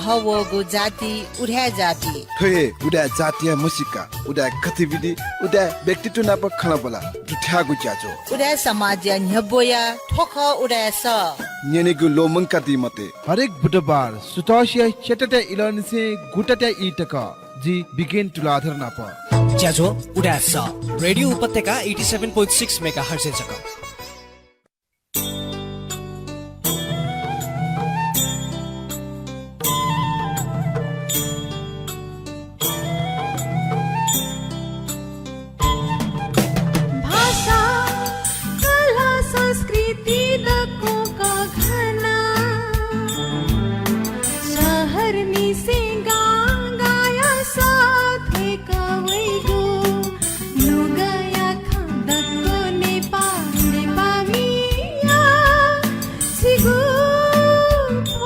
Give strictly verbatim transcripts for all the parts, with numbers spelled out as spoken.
थवःगु जाति, उदाय् जाति। थ्व हे उदाय् जातिया म्हसीका, उदाय् गतिविधि, उदाय् व्यक्तित्व नाप खँल्हाबल्हा दुथ्याःगु ज्याझ्वः। उदाय् समाजया न्ह्यब्वया थ्व खः उदाय् सः। न्यनेगु ल्वःमंकादी मते। हरेक बुधबार सुथसिया च्यातातय् इलंनिसें गुतातय् ई तक जि बिगेन तुलाधर नाप। ज्याझ्वः उदाय् सः। रेडियो उपत्यका eighty seven point six megahertz जक। भाषा, कला, संस्कृति दक्वं कःघाना। शहरनिसें गांगाया सः थ्वय्क वइगु नुगःया खँ दक्व नेपाः, नेपाःमिया छिगु थ्व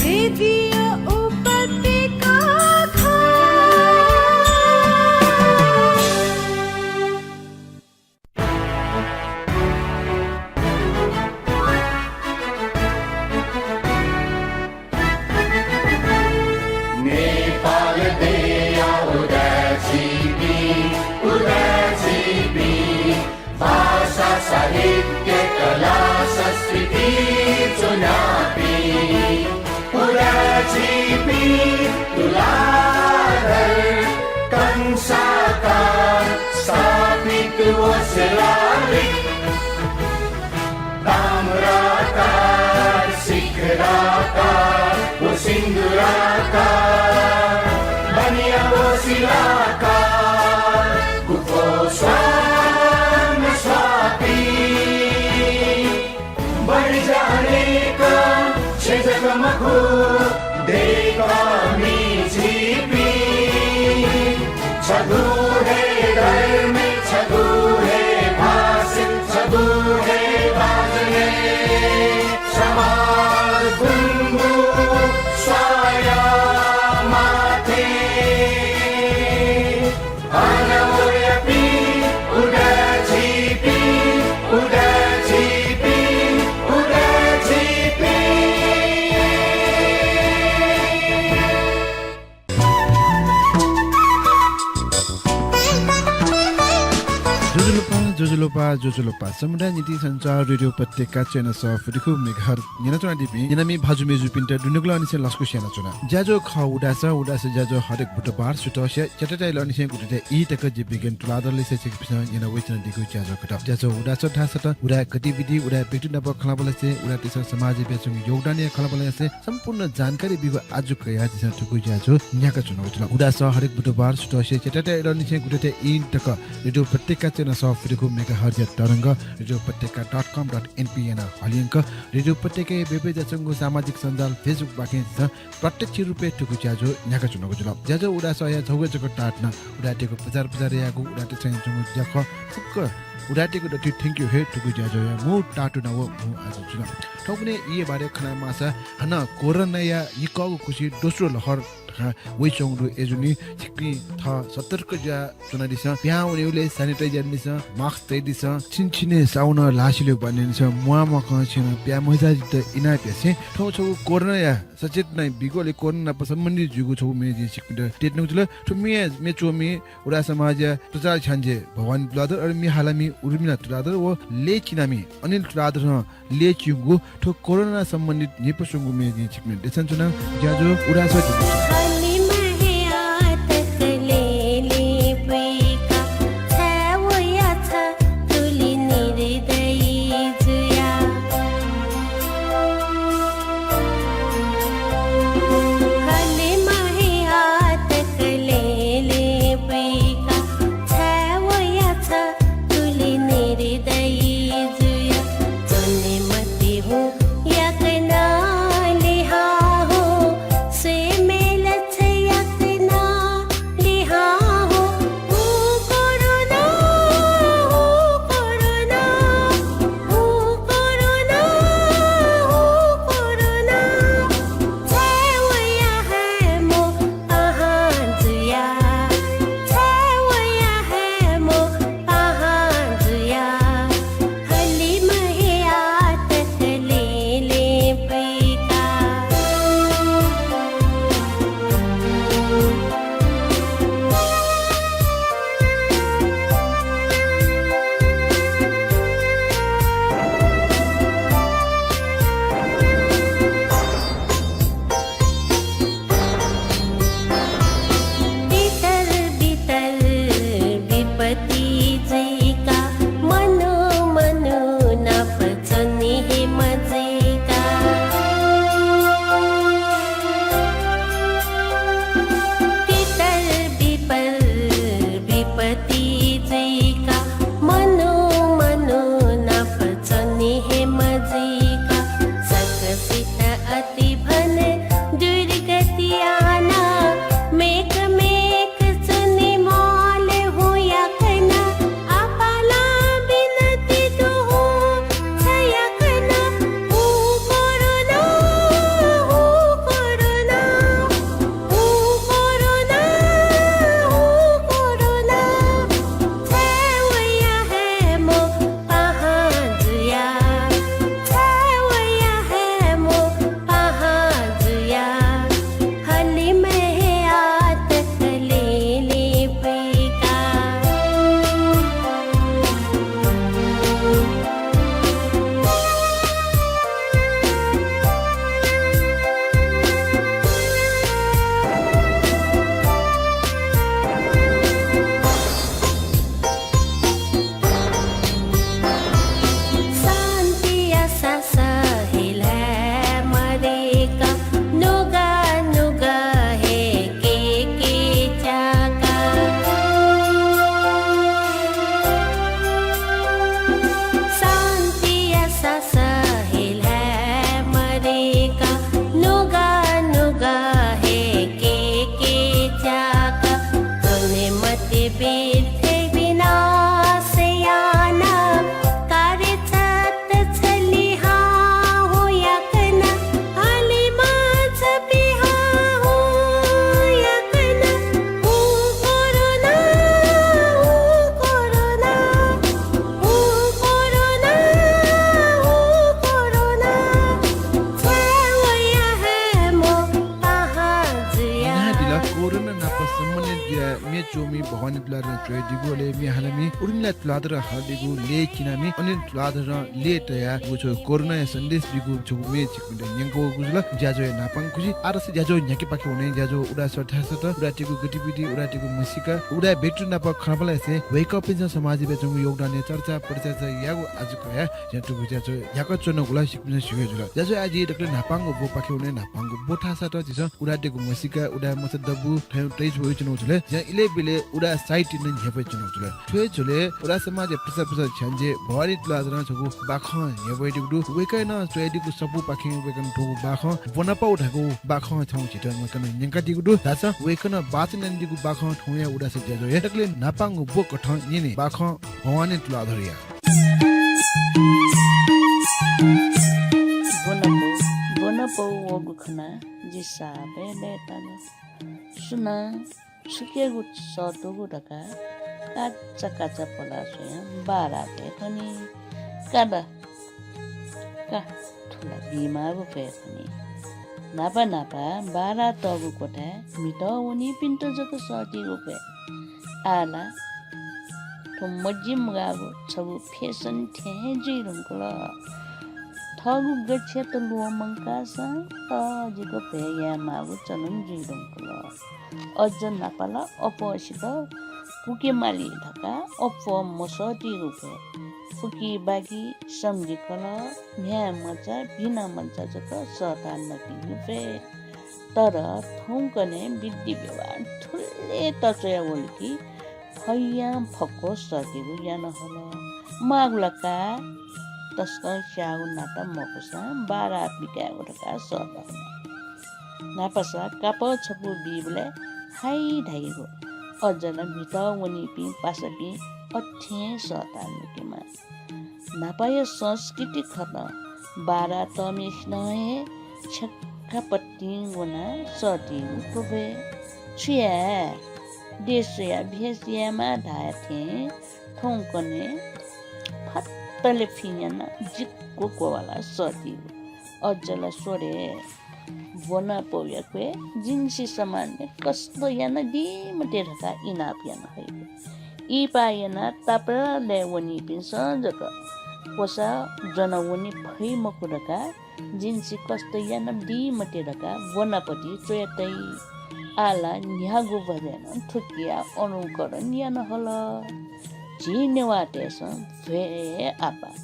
रेडियो उपत्यका खः। नेपाल देय्‌या उदाय् झीपिं, उदाय् झीपिं, भाषा, साहित्य, कला, संस्कृति च्वनापिं। उदाय् झीपिं तुलाधर, कंसाकार, स्थापित व शिलालिक, ताम्राकार, शिखराकार व सिन्दुराकार, बनिया व शिलाकार, गुफो स्वां स्वापी। बढी ज्या अनेक छेँ जक मखु, दय्‌कःमि झीपिं। छगू हे धर्म, छगू हे भाषा, छगू हे बाजने समाज गुंगू स्वाया माथे। अन वयापिं उदाय् झीपिं, उदाय् झीपिं, उदाय् झीपिं। ज्वजलपा, ज्वजलपा, ज्वजलपा। समुदाय नीति सञ्चार रेडियो उपत्यका चय्न्हय् सफू दुगु मेगाहर्ज न्यनाच्वनादीपिं न्यनामि भाजु मय्जुपिन्त दुनुगलंनिसें लसकुस यानाच्वना। ज्याझ्वः खः उदाय् सः, उदाय् सः ज्याझ्वः हरेक बुधबार सुथसिया च्यातातय् इलंनिसें गुतातय् ई तक जि बिगेन तुलाधरलिसे छिकपिन्सं न्यना वयाच्वनादीगु ज्याझ्वः खः। ज्याझ्वः उदाय् सः धाःसा त उदाय् गतिविधि, उदाय् व्यक्तित्व नाप खँल्हाबल्हासे, उदाय्‌तय्‌सं समाजय् बियाच्वंगु योगदानया खँल्हाबल्हासे सम्पूर्ण जानकारी बीगु आजु कयाः झीसं थुगु ज्याझ्वः न्ह्याकाच्वनागु जुल। उदाय् सः हरेक बुधबार सुथसिया च्यातातय् इलंनिसें गुतातय् ई तक रेडियो उपत्यका चय्न्हय् सफू दुगु मेगाहर्जया तरंग, रेडियो उपत्यका dot com dot np यानाः हलिंक रेडियो उपत्यकाया बय्बय् जुयाच्वंगु सामाजिक सञ्जाल Facebook बाखें झीसं प्रत्यक्ष रूपय् थुगु ज्याझ्वः न्ह्याकाच्वनागु जुल। ज्याझ्वः उदाय् सःया झःगु जक ताःतुना उदाय्‌तय्‌गु प्रचार प्रसार यायेगु, उदाय्‌तय्‌सं यानाच्वंगु ज्याखँ फुक्क उदाय्‌तय्‌गु दथुइ थ्यंकेगु हे थुगु ज्याझ्ःया मू ताःतुना व मू आजु जुल। थौंकन्हय् ई बारे खँ ल्हायेमाःसा हानं कोरोनाया निकःगु खुसि दोस्रो लहर धकाः वइच्वंगु दु। अय्‌जूगुलिं छिकपिं थः सतर्क जुयाच्वनादिसँ। पिहां वनेबलय् sanitize यानादिसँ, mask तयादिसँ, छिन्छिने साबुनं ल्हाः सिले बान्हय् यानादिसँ, म्वाःम्वाकं छेँनं पिहां मजुइगु जुयादिसँ। थौं छगू कोरोनाया सचेतना बीगु, अले कोरोना नाप सम्बन्धित जूगु छगू म्ये जिं छिकपिन्त तयेत्यनागु जुल। थ्व म्ये, म्ये च्वमि उदाय् समाजया प्रचार छ्याञ्जे भवानी तुलाधर, अले म्ये हालामि उर्मिला तुलाधर व लय् चिनामि अनिल तुलाधरं लय् चिंगु थ्व कोरोना सम्बन्धित न्ह्यइपुसे च्वंगु म्ये जिं छिकपिन्त देछानाच्वना। ज्याझ्वः उदाय् सः जुल। च्वमि भवानी तुलाधरं च्वयादीगु, अले म्ये हालामि उर्मिला तुलाधरं हालादीगु लय् चिनामि अनिल तुलाधरं लय् तयाः व छगू करुणाया सन्देश बीगु छगू म्ये छिकपिन्त न्यंकावःगु जुल। ज्याझ्वःया न्हापांगु खुसि। आः धाःसा ज्याझ्वः न्ह्याकेपाखे वने। ज्याझ्वः उदाय् सःथाय् सत। उदाय्‌तय्‌गु गतिविधि, उदाय्‌तय्‌गु म्हसीका, उदाय् व्यक्तित नाप खँल्हाबल्हा यासें वय्‌कःपिन्सं समाजय् बियाच्वंगु योगदानया चर्चा परिचर्चा यायेगु आजु कयाः ज्या थुगु ज्याझ्वः न्ह्याकाच्वनागु ला छिकपिन्सं स्यू हे जुल। ज्याझ्वःया आः जि दकलय् न्हापांगु ब्व पाखे वने। न्हापांगु ब्व थासय् त झीसं उदाय्‌तय्‌गु म्हसीका, उदाय् मचा दबू थौं तयाच्वनागु जुल। ज्या इलय् ब्यलय् उदाय् साहित्य नं न्ह्यब्वयाच्वनागु जुल। थ्व हे झ्वलय् उदाय् समाजया प्रचार प्रसार छ्याञ्जे भवानी तुलाधरं छगू बाखं न्ह्यब्वयादीगु दु। वय्‌कलं च्वयादीगु सफू पाखें वय्‌कलं थुगु बाखं ब्वनापौ धाःगु बाखं थौं झीत वय्‌कलं न्यंकादीगु दु। धाःसा वय्‌कलं वाचन यानादीगु बाखं थौंया उदाय् सः ज्याझ्वःया दकलय् न्हापांगु ब्व कथं न्यने। बाखं भवानी तुलाधरया। ब्वनापौ, ब्वनापौ वःगु खनाः जि साप हे लय्‌ताल। सुनां छुकियागु सःतूगु धकाः काचा काचा पलाः स्वयां बारातय् खनी। का द, का, थुला बीमाःगु फय् खनी। न्हापा न्हापा बारातःगु क्वथाय् म्हितः वनीपिन्त जक सःतीगु फय्। आः ला थ्व मजिमगाःगु छगू fashion थें हे जुइधुंकल। थःगु गच्छेत ल्वःमंकाःसां तःजिक भ्वय् यायेमाःगु चलन जुइधुंकल। अझ न्हापा ला अप्वःसित कुके माली धकाः अप्वः मसःतीगु फय्। फुकी बाकी सम्धिकल, म्ह्याय् मचा, भिना मचा जक सःताः नकीगु फय्। तर थौंकन्हय् विधि व्यवहार थुलि तच्वया वल कि फैयां फक्व सःतीगु याना हल। माःगु ला का, तसकं स्याःगु नाता मखुसां बारात बिकायेगु धकाः सःता हल। न्हापासा कापः छपु बीबलय् हाइ धाइगु, अझ नं म्हितः वनीपिं पासापिं अथें सःता नकेमाः। न्हापाया संस्कृति खतं बारातःम्हसिनं हे छेक्कापट्टिं वनाः सःतीगु त्वःफय्। छु याये? देशया भेष यायेमाः धाये थें थौंकन्हय् फतले फिं यानाः जिक्व क्ववालाः सःतीगु। अझ ला स्व रे, ब्वनापौया क्वय् जिन्सि समानय् कष्ट यानादी मते धकाः इनाप याना हइगु। इहिपाः यानाः तापालय् वनीपिन्सं जक क्वसाः ज्वना वने फइ मखु धकाः जिन्सि कष्ट यानादी मते धकाः ब्वनापति च्वया तइ। आः ला न्ह्यागु भजय् नं थुकिया अनुकरण याना हल। झी नेवाःतय्‌सं भ्वय् हे आपाः,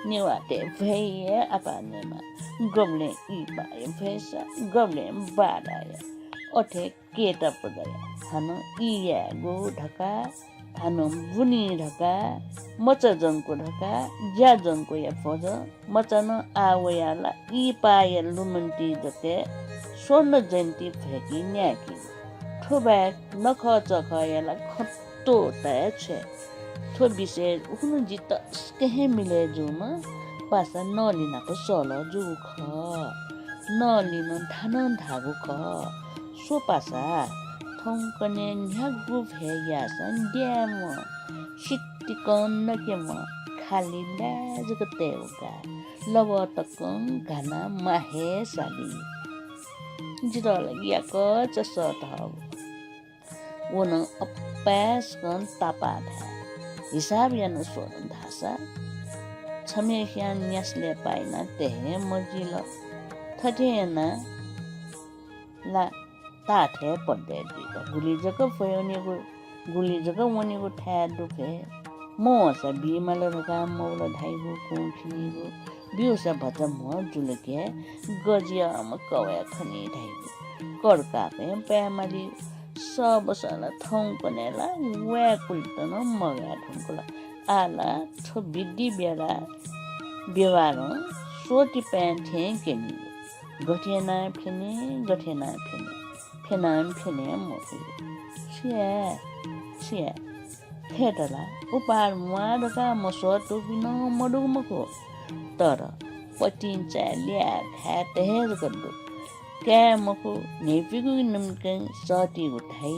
नेवाःतय् भ्वय् हे आपाः नयेमाः। गबलें इहिपाःया भ्वय्‌सा, गबलें बाराया। अथे केता पुजाया हानं ई यायेगु धकाः, हानं बुनी धकाः, मचा जंकु धकाः, ज्या जंकुया भ्वजं मचा नं आः वयाः ला इहिपाःया लुमन्ति जकय् स्वर्ण जयन्ती भ्वय्‌की न्यायेकीगु। थ्व बाहेक नखःचखःया ला खँ त्वःताये छ्वये। थ्व विषय उखुन्हु जि तसकं हे मिलय् जूम्ह पासा नली नाप सल्लाह जूगु खः। नलिं नं धानं धाःगु खः। स्व पासा, थौंकन्हय् न्ह्यागु भ्वय् याःसां द्यायेम्ह, सितिकं नकेम्ह, खालि लाय् जक तयेगु का। लबः तकं घानाः मा हे साली। जितः ला याकःचा सःतागु। व नं अपाय्‌सकं तापाः धाये। हिसाब यानाः स्वल धाःसा छम्हस्यां न्यासलय् पाइना तये हे मजिल। थथे यानाः ला ताःथें पद्दय् जुइ का। गुलि जक भ्वय् वनेगु, गुलि जक वनेगु थाय् दु फय्। मवंसा बीमाल धकाः मवल धाइगु कुंखिनीगु, ब्यूसा भचा म्हो जुल के, गजियाःम्ह कवय् खनी धाइगु। कड्कापय् पायेमाली। सःबसं ला थौंकन्हय् ला वाय्‌कुलित नं मगाये धुंकल। आः ला थ्व विधि व्यवहार, व्यवहारं स्वतिपाँय् थें क्यनी। गथे यानाः फ्यने, गथे यानाः फ्यने, फ्यनां फ्यने मफु। छु याये, छु याये? थेत ला उपहार म्वाः धकाः मसःतूपिं नं मदुगु मखु, तर पतिंचाय् ल्याय् खायेत हे जक दु। काये मखु, न्हय्‌पिंगु निंतिं सःतीगु धाइ,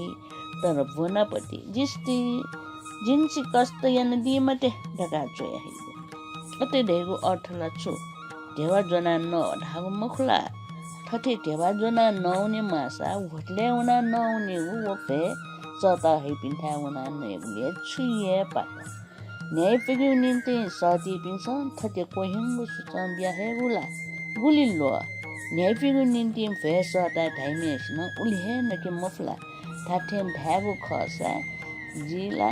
तर ब्वनापति जिस्ति, जिन्सि कष्ट यानादी मते धकाः च्वया हइगु। अथे धइगु अर्थ ला छु? ध्यबा ज्वनाः नः धाःगु मखु ला? थथे ध्यबा ज्वनाः नः वने माःसा होटलय् वनाः नः वनेगु व भ्वय् चःता हइपिन्थाय् वनाः नयेगुलिइ हे छुइ हे पात। न्ह्याइपुगेगु निंतिं सःतीपिन्सं थथे क्वह्यंगु सुचं बिया हयेगु ला गुलि ल्वः। न्ह्याइपुगेगु निंतिं भ्वय् सःताः धाइम्हय्सिनं उलि हे नके मफु ला? धात्थें धायेगु खःसा जि ला,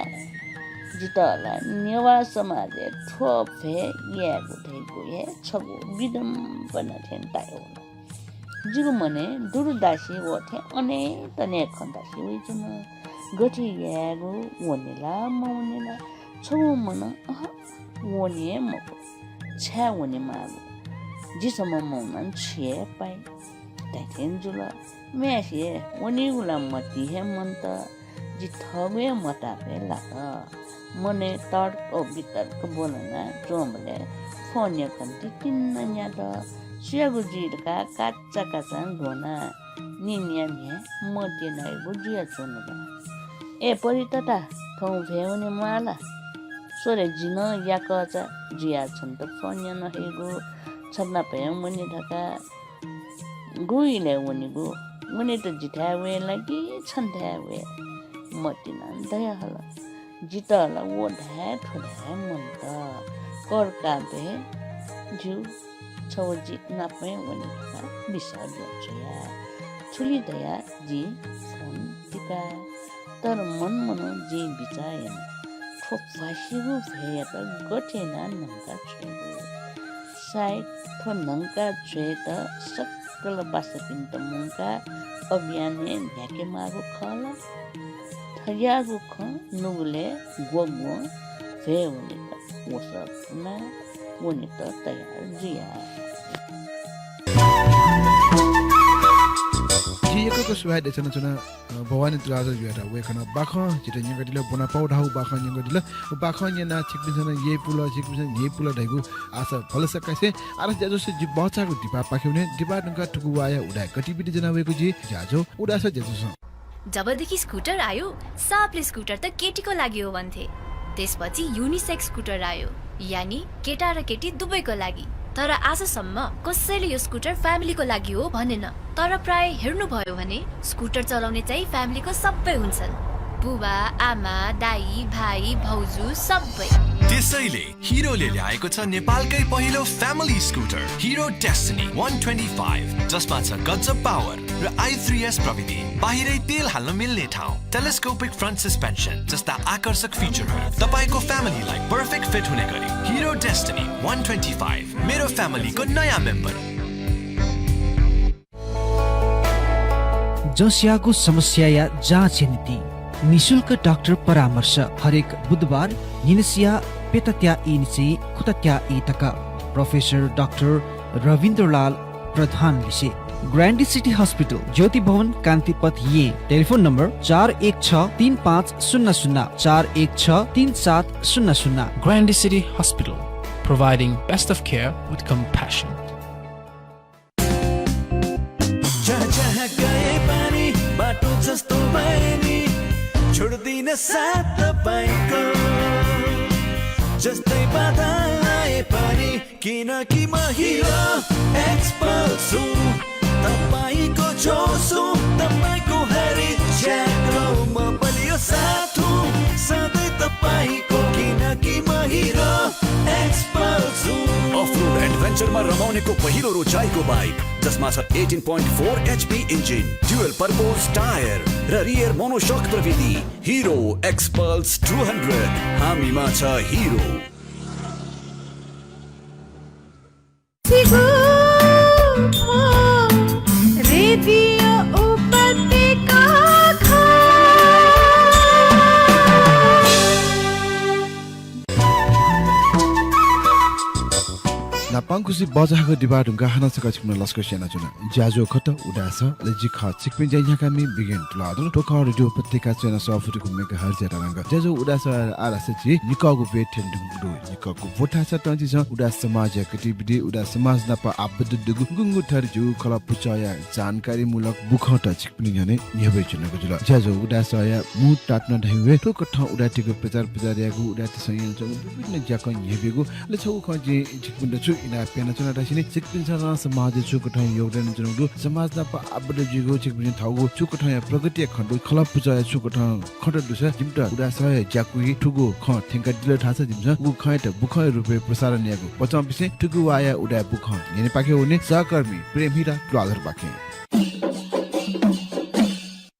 जितः ला नेवाः समाजय् थ्व भ्वय् यायेगु धइगु हे छगू विडम्बना थें ताये वल। जिगु मनय् दुरुदासी वःथें अनेत अनेक खँ दासी वइच्वन। गथे यायेगु, वने ला मवने ला? छगू मनं अहँ, वने हे मखु। छाय् वनेमाःगु? जिसं मवनां छु याये पाइ धाइथें जुल। मेसिया वनेगु ला मतिइ हे मन्त। जि थःगु हे मतापय् लात। मनय् तर्क वितर्क ब्वलना च्वंबलय् फोन यंकं तितिन्न न्यात। सुयागु जुइ धकाः काचा काचां ग्वना। निन्या म्ह्याय् मतिइ नयेगु जुयाच्वन ला? ए परि तता, थौं भ्वय् वने म्वाः ला? स्व रे, जि नं याकःचा जुयाः छन्त फोन याना हइगु, छ नाप हे वने धकाः। गु इलय् वनेगु? वनेत जिथाय् वये ला कि छन्थाय् वये? मतिनां धयाहल। जितः ला व धाये थ्व धाये मन्त। कर काबय् ज्यू, छ व जि नापं वने धकाः बिस्वास जुयाच्वया। थुलि धयाः जिं फोन तिका। तर मन मनं जिं बिचाः याना, थ्व भ्वासिगु भ्वय्‌यात गथे यानाः न्हंका छ्वयेगु? सायद थ्व न्हंका छ्वयेत सकल बासापिन्त मुंकाः अभियानय् न्ह्याकेमाःगु खः ला? थज्याःगु खँ नुगलय् ग्वग्वं भ्वय् वनेत वसः पुनाः वनेत तयार जुया। जि यक्व यक्व सुभाय् देछानाच्वना। अ, भवानी तुलाधर जुयात वय्‌कलं बाखं जितः न्यंकादिल, ब्वनापाः धाःगु बाखं न्यंकादिल। व बाखं न्यनाः छिकपिन्सं नं यइपुल, छिकपिन्सं न्ह्यइपुल धइगु आशा भलसा कासें, आः ज्याझ्वलय् जि बचाःगु दिपाः पाखे वने। दिपाः धुंकाः थुगु वाःया उदाय् गतिविधि ज्वना वयेगु जि ज्याझ्वः उदास ज्याझ्वलय्। जबदेखि स्कुटर आयो, सबले स्कुटर त केटीको लागि हो भन्थे। त्यसपछि युनिसेक्स स्कुटर आयो, यानि केटा र केटी दुवैको लागि। तर आजसम्म कसैले यो स्कुटर फ्यामिलीको लागि हो भनेन। तर प्राय हेर्नुभयो भने स्कुटर चलाउने चाहिँ फ्यामिलीको सबै हुन्छन्। बुबा, आमा, दाइ, भाइ, भाउजू सबै। त्यसैले हिरोले ल्याएको छ नेपालकै पहिलो फ्यामिली स्कुटर हिरो डेस्टिनी वान ट्वेन्टी फाइभ, जसमा छ गजब पावर र आई थ्री एस प्रविधि। बाहिरै तेल हाल्न मिल्ने ठाउँ, टेलिस्कोपिक फ्रन्ट सस्पेन्सन जस्ता आकर्षक फिचरहरू, तपाईंको फ्यामिलीलाई पर्फेक्ट फिट हुने गरी हिरो डेस्टिनी वान ट्वेन्टी फाइभ, मेरो फ्यामिलीको नयाँ मेम्बर। जसयागु समस्याया जाँचया निंतिं निशुल्क डाक्टर परामर्श हरेक बुधबार न्हिनसिया प्यतात्या ई निसें खुतात्या ई तक। प्रोफेसर डाक्टर रविन्द्रलाल प्रधान लिसे। ग्रान्डी सिटी हस्पिटल, ज्योति भवन, कान्तिपथ, येँ। टेलिफोन नम्बर चार एक छ तीन पाँच शून्य शून्य, चार एक छ तीन सात शून्य शून्य। Grande City Hospital, providing best of care with compassion. जहाँ जहाँ गए पनि बाटो जस्तो भए नि, छोड्दिन साथ तपाईंको। जस्तै बाधा आए पनि, किनकि म हिरो एक्सपल्स हुँ। तपाईंको जोस हुँ, तपाईंको हरेक ज्याकरो म बलियो साथ हुँ, सधैं तपाईंको, किनकि म हिरो एक्सपल्स हुँ। अफ रोड एडभेन्चरमा रमाउनेको पहिलो रोचाइको बाइक, जसमा छ eighteen point four HP engine, dual purpose tyre र रियर मोनोसक प्रविधि। हिरो एक्सपल्स टू हन्ड्रेड, हामीमा छ हिरो। रेडियो उपत्यका। न्हापांगु खुसि बचाःगु दिपाः धुंकाः हानं छकः छिकपिन्त लसकुस यानाच्वना। ज्याझ्वः खः उदास, अले जि खः छिकपिनि ज्या न्ह्याकामि बिगेन तुलाधर। थ्व खः रेडियो उपत्यका च्वय् नं सफुतिकु मेगाहर्जया तरंग। ज्याझ्वः उदास आः धाःसा झी निकःगु ब्वय् थ्यने धुंकूगु दु। निकःगु ब्व धाःसा नं झीसं उदास समाजया गतिविधि, उदास समाज नाप आबद्ध दुगु गुंगू थर ज्याझ्वः खलः पुचःया जानकारीमूलक बुखँत छिकपिनि न्ह्यःने न्ह्यब्वयाच्वनागु जुल। ज्याझ्वः उदासया मू तातुना धायेवं थुकथं उदाय्‌तय्‌गु प्रचार प्रसार यायेगु, उदाय्‌तय्‌सं यानाच्वंगु विभिन्न ज्याखँ न्ह्यब्वयेगु, अले छगू खँ जिं छिकपिन्त छु इना प्यनाच्वना धाःसा नि छिकपिन्सं नं समाजय् छु कथं योगदान यानाच्वनागु दु, समाज नाप आबद्ध जुइगु छिकपिन्सं थःगु छु कथंया प्रगतिया खँ दु, खलः पुचःया छु कथं खँ दु दुसा जिमित उदाय् सःया ज्याकुथिइ थुगु खँ थ्यंकादिल धाःसा जिमिसं उगु खँयात बुखँया रूपय् प्रसारण यायेगु। बचं बिसें थुगु वाःया उदाय् बुखँ न्यनेपाखे वने सहकर्मी प्रेम हिरा तुलाधरपाखें।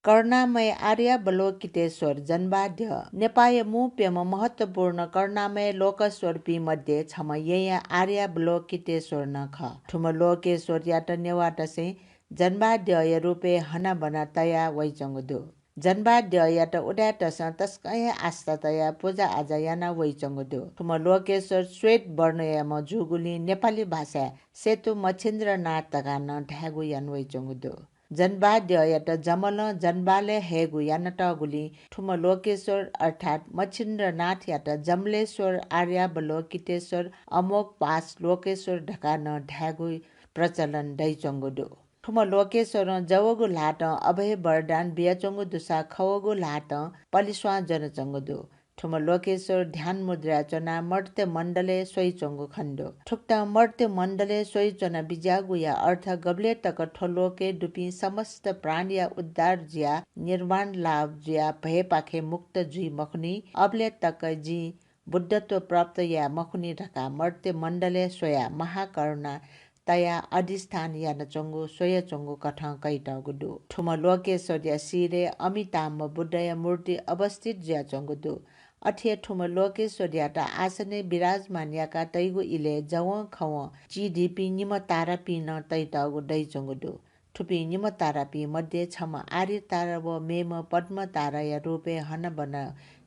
करुणामय आर्यावलोकितेश्वर जनबाद्य। नेपाःया मू प्यम्ह महत्वपूर्ण करुणामय लोकेश्वरपिं मध्ये छम्ह येँया आर्यावलोकितेश्वर नं खः। थुम्ह लोकेश्वरयात नेवाःतय्सं जनबाद्यया रूपय् हनाबना तया वइच्वंगु दु। जनबाद्ययात उदाय्तय्सं तसकं हे आस्था तयाः पुजा आजा याना वइच्वंगु दु। थुम्ह लोकेश्वर श्वेत वर्णयाम्ह जूगुलिं नेपाली भाषाय् सेतु मच्छिन्द्रनाथ धकाः नं धायेगु याना वइच्वंगु दु। जनबाद्ययात जमलं जनबालय् हयेगु यानातःगुलिं थुम्ह लोकेश्वर अर्थात् मच्छिन्द्रनाथयात जमलेश्वर, आर्यावलोकितेश्वर, अमोघपाश लोकेश्वर धकाः नं धायेगु प्रचलन दइच्वंगु दु। थुम्ह लोकेश्वरं जवःगु ल्हातं अभय वरदान बियाच्वंगु दुसा खवःगु ल्हातं पलिस्वां ज्वनाच्वंगु दु। थुम्ह लोकेश्वर ध्यान मुद्राय् च्वनाः मर्त्य मण्डलय् स्वइच्वंगु खने दु। थुकथं मर्त्य मण्डलय् स्वइच्वना बिज्याःगुया अर्थ गबलय् तक थ्व लोकय् दुपिं समस्त प्राणीया उद्धार जुयाः निर्वाण लाभ जुयाः भयपाखें मुक्त जुइ मखुनि, अबलय् तक जिं बुद्धत्व प्राप्त याये मखुनि धकाः मर्त्य मण्डलय् स्वयाः महाकरुणा तयाः अधिष्ठान यानाच्वंगु स्वयाच्वंगु कथं कयातःगु दु। थुम्ह लोकेश्वरया शिरय् अमिताम्ह बुद्धया मूर्ति अवस्थित जुयाच्वंगु दु। अथे हे थुम्ह लोकेश्वरयात आसनय् विराजमान याका तइगु इलय् जवं खवं चिधीपिं निम्ह तारापिं नं तइतःगु दइच्वंगु दु। थुपिं निम्ह तारापिं मध्ये छम्ह आर्य तारा व मेम्ह पद्म ताराया रूपय् हनाबना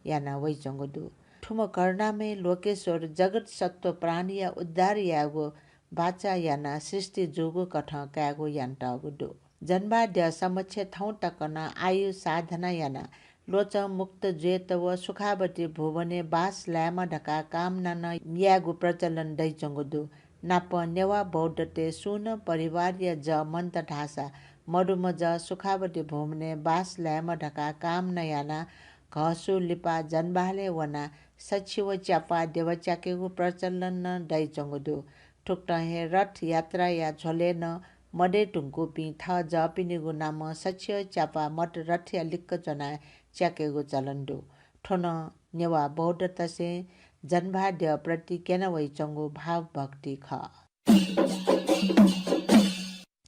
याना वइच्वंगु दु। थुम्ह करुणामय लोकेश्वर जगत सत्त्व प्राणीया उद्धार यायेगु बाचा यानाः सृष्टि जूगु कथं कायेगु यानातःगु दु। जनबाद्य समक्ष थौं तक नं आयु साधना यानाः लोचं मुक्त जुयेत व सुखावती भुवनय् बास लायेमा धकाः कामना नं यायेगु प्रचलन दइच्वंगु दु। नापं नेवाः बौद्धतय् सुं नं परिवारया जः मन्त धाःसा मदुम्ह जः सुखावती भुवनय् बास लायेमा धकाः कामना यानाः घःसू लिपा जनबालय् वनाः सछि व च्यापा देवा च्याकेगु प्रचलन नं दइच्वंगु दु। थुकथं हे रथ यात्राया झ्वलय् नं मदये धुंकूपिं थः जःपिनिगु नामं सछि व च्यापा मत रथया लिक्क च्वनाः च्याकेगु चलन दु। थ्व नं नेवाः बौद्धतय्सं जनबाद्य प्रति क्यना वइच्वंगु भावभक्ति खः।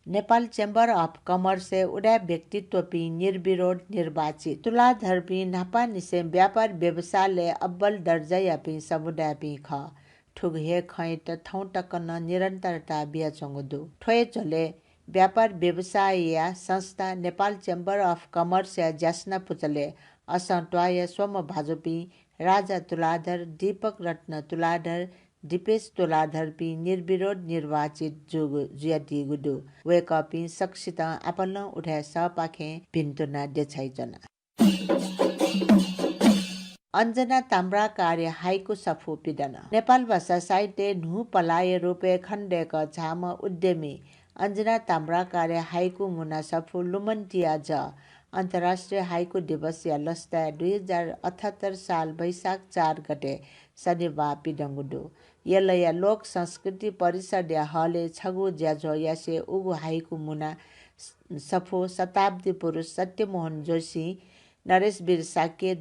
नेपाल Chamber of Commerce-य् उदाय् व्यक्तित्वपिं निर्विरोध निर्वाचित। तुलाधरपिं न्हापांनिसें व्यापार व्यवसायलय् अब्बल दर्जायापिं समुदायपिं खः। थुगु हे खँयात थौं तक नं निरन्तरता बियाच्वंगु दु। थ्व हे झ्वलय् व्यापार व्यवसायया संस्था नेपाल Chamber of Commerce-या ज्यासना पुचलय् असंत्वाःया स्वम्ह भाजुपिं राजा तुलाधर, दीपक रत्न तुलाधर, दिपेश तुलाधरपिं निर्विरोध निर्वाचित जूगु, जुयादीगु दु। वय्कःपिं सकसितं आपालं उदाय् सःपाखें भिन्तुना देछाइच्वना। अञ्जना ताम्राकारया हाइकु सफू पिदन। नेपाल भाषा साहित्यय् न्हू पलाःया रूपय् खनेदय्क झाःम्ह उद्यमी अञ्जना ताम्राकारया हाइकु मुना सफू लुमन्तिया जः अन्तर्राष्ट्रिय हाइकु दिवसया लसताय् दुई हजार अठहत्तर साल वैशाख चार गते शनिबाः पिदंगु दु। यलया लोक संस्कृति परिषदया हलय् छगू ज्याझ्वः यासें उगु हाइकु मुना सफू शताब्दी पुरुष सत्यमोहन जोशी, नरेशवीर शाक्य,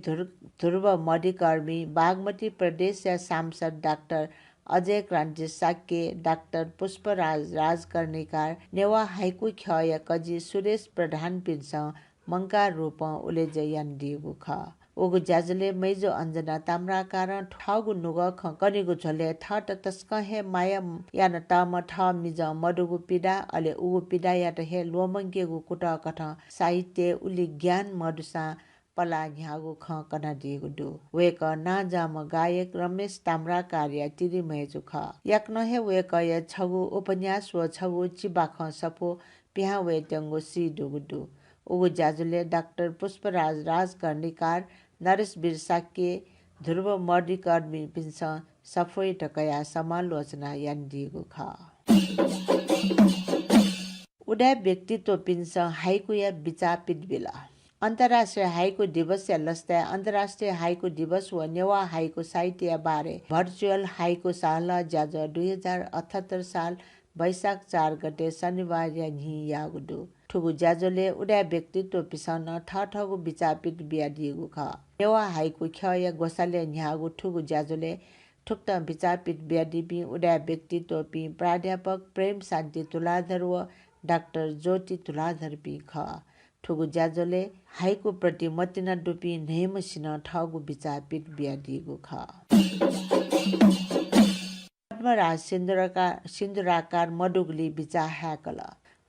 ध्रुव मधिकर्मी, बागमती प्रदेशया सांसद डाक्टर अजय क्रान्ति शाक्य, डाक्टर पुष्पराज राजकर्णिकार, नेवाः हाइकु ख्यःया कजि सुरेश प्रधानपिन्सं मंकाः रूपं उलेज्या यानादीगु खः। उगु ज्याझ्वलय् मय्जु अञ्जना ताम्राकारं थःगु नुगः खँ कनेगु झ्वलय् थःत तसकं हे माया यानातःम्ह थः मिजं मदुगु पीडा, अले उगु पीडायात हे ल्वःमंकेगु कुतःकथं साहित्यय् उलि ज्ञान मदुसां पलाः न्ह्याःगु खँ कनादीगु दु। वय्कः नांजाःम्ह गायक रमेश ताम्राकारया तिरिमय्जु खः। याकनं हे वय्कःया छगू उपन्यास व छगू चिबाखं सफू पिहां वयेत्यंगु सीदुगु दु। उगु ज्याझ्वलय् डाक्टर पुष्पराज राजकर्णिकार, नरेशवीर शाक्य, ध्रुव मधिकर्मीपिन्सं सफूयात कयाः समालोचना यानादीगु खः। उदाय् व्यक्तित्वपिन्सं हाइकुया बिचाः पिदबिल। अन्तर्राष्ट्रिय हाइकु दिवसया लसताय् अन्तर्राष्ट्रिय हाइकु दिवस व नेवाः हाइकु साहित्यया बारे भर्चुअल हाइकु सहलह ज्याझ्वः दुई हजार अठहत्तर साल वैशाख चार गते शनिबारया न्हि याःगु दु। थुगु ज्याझ्वलय् उदाय् व्यक्तित्वपिन्सं नं थःथःगु बिचाः पित बियादीगु खः। नेवाः हाइकु ख्यःया ग्वसालय् न्ह्याःगु थुगु ज्याझ्वलय् थुकथं बिचाः पित बियादीपिं उदाय् व्यक्तित्वपिं प्राध्यापक प्रेम शान्ति तुलाधर व डाक्टर ज्योति तुलाधरपिं खः। थुगु ज्याझ्वलय् हाइकु प्रति मतिना दुपिं न्हय्म्हसिनं थःगु बिचाः पित बियादीगु खः। पद्मराज सिन्दुराका-, सिन्दुराकार मदुगुलिइ बिचाः हाय्कल।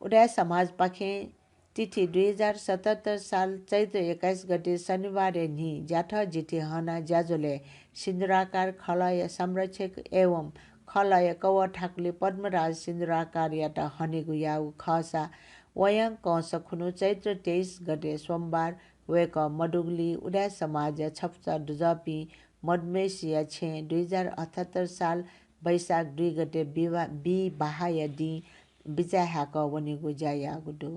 उदाय् समाजपाखें तिथि दुई हजार सतहत्तर साल चैत्र एक्काइस गते शनिबारया न्हि ज्याथः जिथि हना ज्याझ्वलय् सिन्दुराकार खलःया संरक्षक एवं खलःया कवःथाकुलि पद्मराज सिन्दुराकारयात हनेगु याःगु खःसा वयां कंस खुन्हु चैत्र तेइस गते सोमबार वय्कः मदुगुलिइ उदाय् समाजया छपुचः दुजःपिं मदुम्हय्सिया छेँय् दुई हजार अठहत्तर साल वैशाख दुई गते बिवा-, बिबाहाया दिं बिचाः हाय्कः वनेगु ज्या याःगु दु।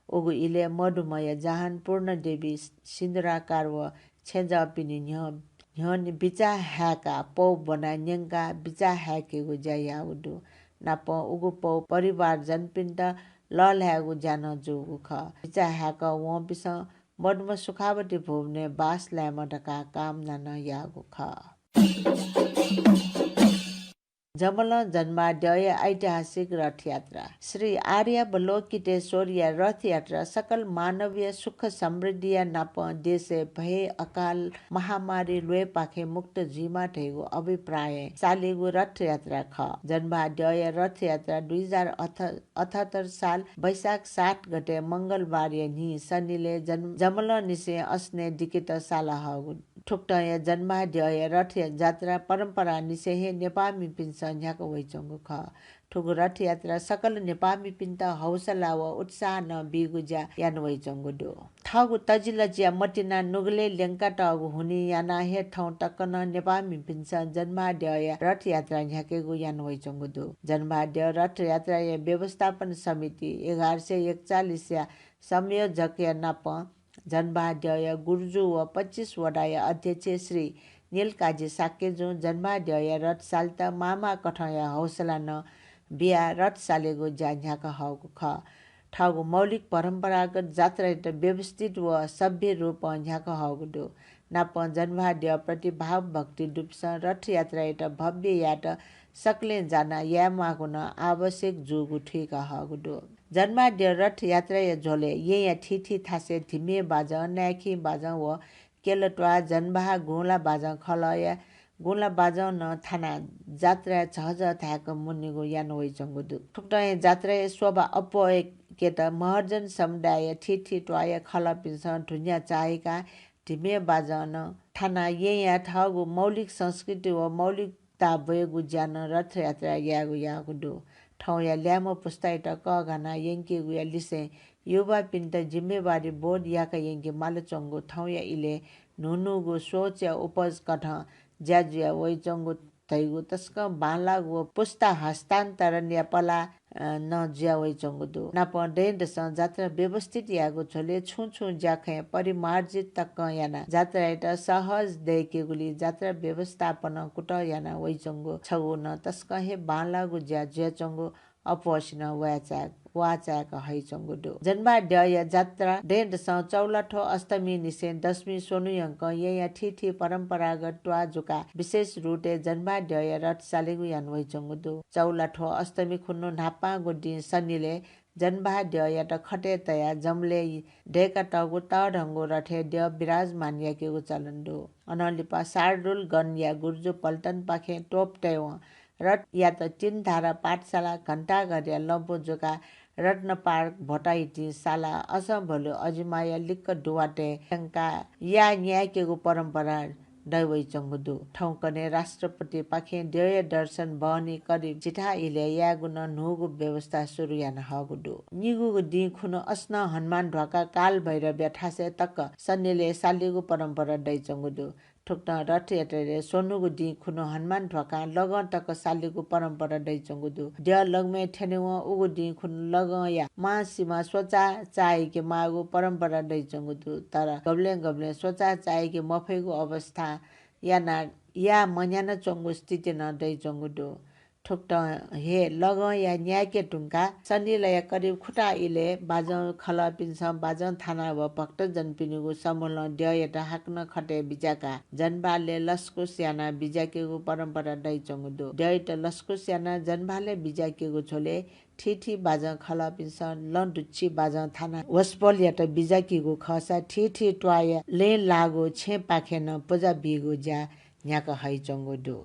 उगु इलय् मदुम्हया जहान पूर्णदेवी सिन्दुराकार व छेँजःपिनि न्ह्यः, न्ह्यःने बिचाः हाय्काः पौ ब्वनाः न्यंकाः बिचाः हाय्केगु ज्या याःगु दु। नापं उगु पौ परिवारजनपिन्त लःल्हायेगु ज्या नं जूगु खः। बिचाः हाय्कः वंपिन्सं मदुम्ह सुखावती भुवनय् बास लायेमा धकाः कामना नं याःगु खः। जमलं जन्माद्यःया ऐतिहासिक रथयात्रा। श्री आर्यावलोकितेश्वरया रथयात्रा सकल मानवीय सुख समृद्धिया नापं देशय् भय, अकाल, महामारी ल्वय्पाखें मुक्त जुइमा धइगु अभिप्रायं चालीगु रथयात्रा खः। जन्माद्यःया रथयात्रा दुई हजार अठहत्तर साल वैशाख सात गते मंगलबारया न्हि सनिलय् जन-, जमलंनिसें असनय् दिकेत साला हःगु। थुकथंया जन्माद्यःया रथया जात्रा परम्परानिसें हे नेपाःमिपिन्सं न्ह्याका वइच्वंगु खः। थुगु रथयात्रा सकल नेपाःमिपिन्त हौसला व उत्साह नं बीगु ज्या याना वइच्वंगु दु। थःगु तजिलजिया मतिना नुगलय् ल्यंकातःगु हुनिं यानाः हे थौं तक नं नेपाःमिपिन्सं जन्माद्यःया रथयात्रा न्ह्याकेगु याना वइच्वंगु दु। जन्माद्यः रथयात्राया व्यवस्थापन समिति एघार सय एकचालिसया संयोजकया नापं जन्माद्यःया गुरुजु व पच्चिस वडाया अध्यक्ष श्री नीलकाजी शाक्यजुं जन्माद्यःया रथ सालेत मामा कथंया हौसला नं बियाः रथ सालेगु ज्या न्ह्याका हःगु खः। थःगु मौलिक परम्परागत जात्रायात व्यवस्थित व सभ्य रूपं न्ह्याका हःगु दु। नापं जन्माद्यःप्रति भावभक्ति दुपिन्सं रथयात्रायात भव्य यायेत सकलें जानाः यायेमाःगु नं आवश्यक जूगु थुइका हःगु दु। जन्माद्यः रथयात्राया झ्वलय् येँया थीथी थासय् धिमे बाजं, नाय्खिं बाजं व केलत्वाः, जनबाह, गुँला बाजं खलःया गुँला बाजं नं थानाः जात्राय् झःझः धाय्क मुनेगु याना वइच्वंगु दु। थुकथं हे जात्राया शोभा अप्वय्केत महर्जन समुदायया थीथी त्वाःया खलःपिन्सं धुन्या चाःहिकाः धिमे बाजं नं थानाः येँया थःगु मौलिक संस्कृति व मौलिकता ब्वयेगु ज्या नं रथयात्राय् यायेगु याःगु दु। थौंया ल्याय्म्ह पुस्तायात कःघानाः यंकेगुया लिसें युवापिन्त जिम्मेवारी बोध याका यंके मालाच्वंगु थौंया इलय् न्हून्हूगु सोचया उपज कथं ज्या जुया वइच्वंगु धइगु तसकं बांलाःगु व पुस्ता हस्तान्तरणया पलाः, अ, नं जुया वइच्वंगु दु। नापं दँय्दसं जात्रा व्यवस्थित यायेगु झ्वलय् छुं छुं ज्याखँय् परिमार्जित तकं यानाः जात्रायात सहज दय्केगुलिं जात्रा व्यवस्थापनं कुतः याना वइच्वंगु छगू नं तसकं हे बांलाःगु ज्या जुयाच्वंगु अप्वःसिनं वाःचाय्-, वाःचाय्क हइच्वंगु दु। जन्माद्यःया जात्रा दँय्दसं चौलाथ्व अष्टमीनिसें दशमी स्वन्हु यंकं येँया थीथी परम्परागत त्वाः जुकाः विशेष रूपय् जन्माद्यःया रथ सालेगु याना वइच्वंगु दु। चौलाथ्व अष्टमी खुन्हु न्हापांगु दिं सनिलय् जन्माद्यःयात खतय् तयाः जमलय् दय्कातःगु तःधंगु रथय् द्यः विराजमान याकेगु चलन दु। अनं लिपा शार्दूल गणया गुरुजु पल्टनपाखें तोप तयेवं रथयात तीन धारा पाठशाला घण्टाघरया लँपु जुकाः रत्नपार्क भोटाहितिं सालाः असंभलु अजिमाया लिक्क दुवातय् थ्यंकाः याः न्यायेकेगु परम्परा दयावइच्वंगु दु। थौंकन्हय् राष्ट्रपतिपाखें द्यःया दर्शन बहनी करिब झिथाः इलय् यायेगु नं न्हूगु व्यवस्था सुरु याना हःगु दु। निगूगु दिं खुन्हु असनं हनुमान ध्वाखा कालभैरवया थासय् तक सनिलय् सालेगु परम्परा दइच्वंगु दु। थुकथं रथयात्राय् स्वन्हुगु दिं खुन्हु हनुमान ध्वाखां लगं तक सालेगु परम्परा दइच्वंगु दु। द्यः लग्मय् थ्यनेवं उगु दिं खुन्हु लगंया मांसिमा स्वचाः चाःहिके माःगु परम्परा दइच्वंगु दु। तर गबलें गबलें स्वचाः चाःहिके मफइगु अवस्था याना, याये मन्यानाच्वंगु स्थिति नं दइच्वंगु दु। थुकथं हे लगंया न्यायेके धुंकाः सनिलया करिब खुता इलय् बाजं खलःपिन्सं बाजं थानाः व भक्तजनपिनिगु समूहलं द्यःयात हाकनं खतय् बिज्याकाः जनबहालय् लसकुस यानाः बिज्याकेगु परम्परा दइच्वंगु दु। द्यःयात लसकुस यानाः जनबहालय् बिज्याकेगु झ्वलय् थीथी बाजं खलःपिन्सं लँ दुच्छि बाजं थानाः वसपोलयात बिज्याकीगु खःसा थीथी त्वाःया लँय् लाःगु छेँपाखें नं पुजा बीगु ज्या न्ह्याका हइच्वंगु दु।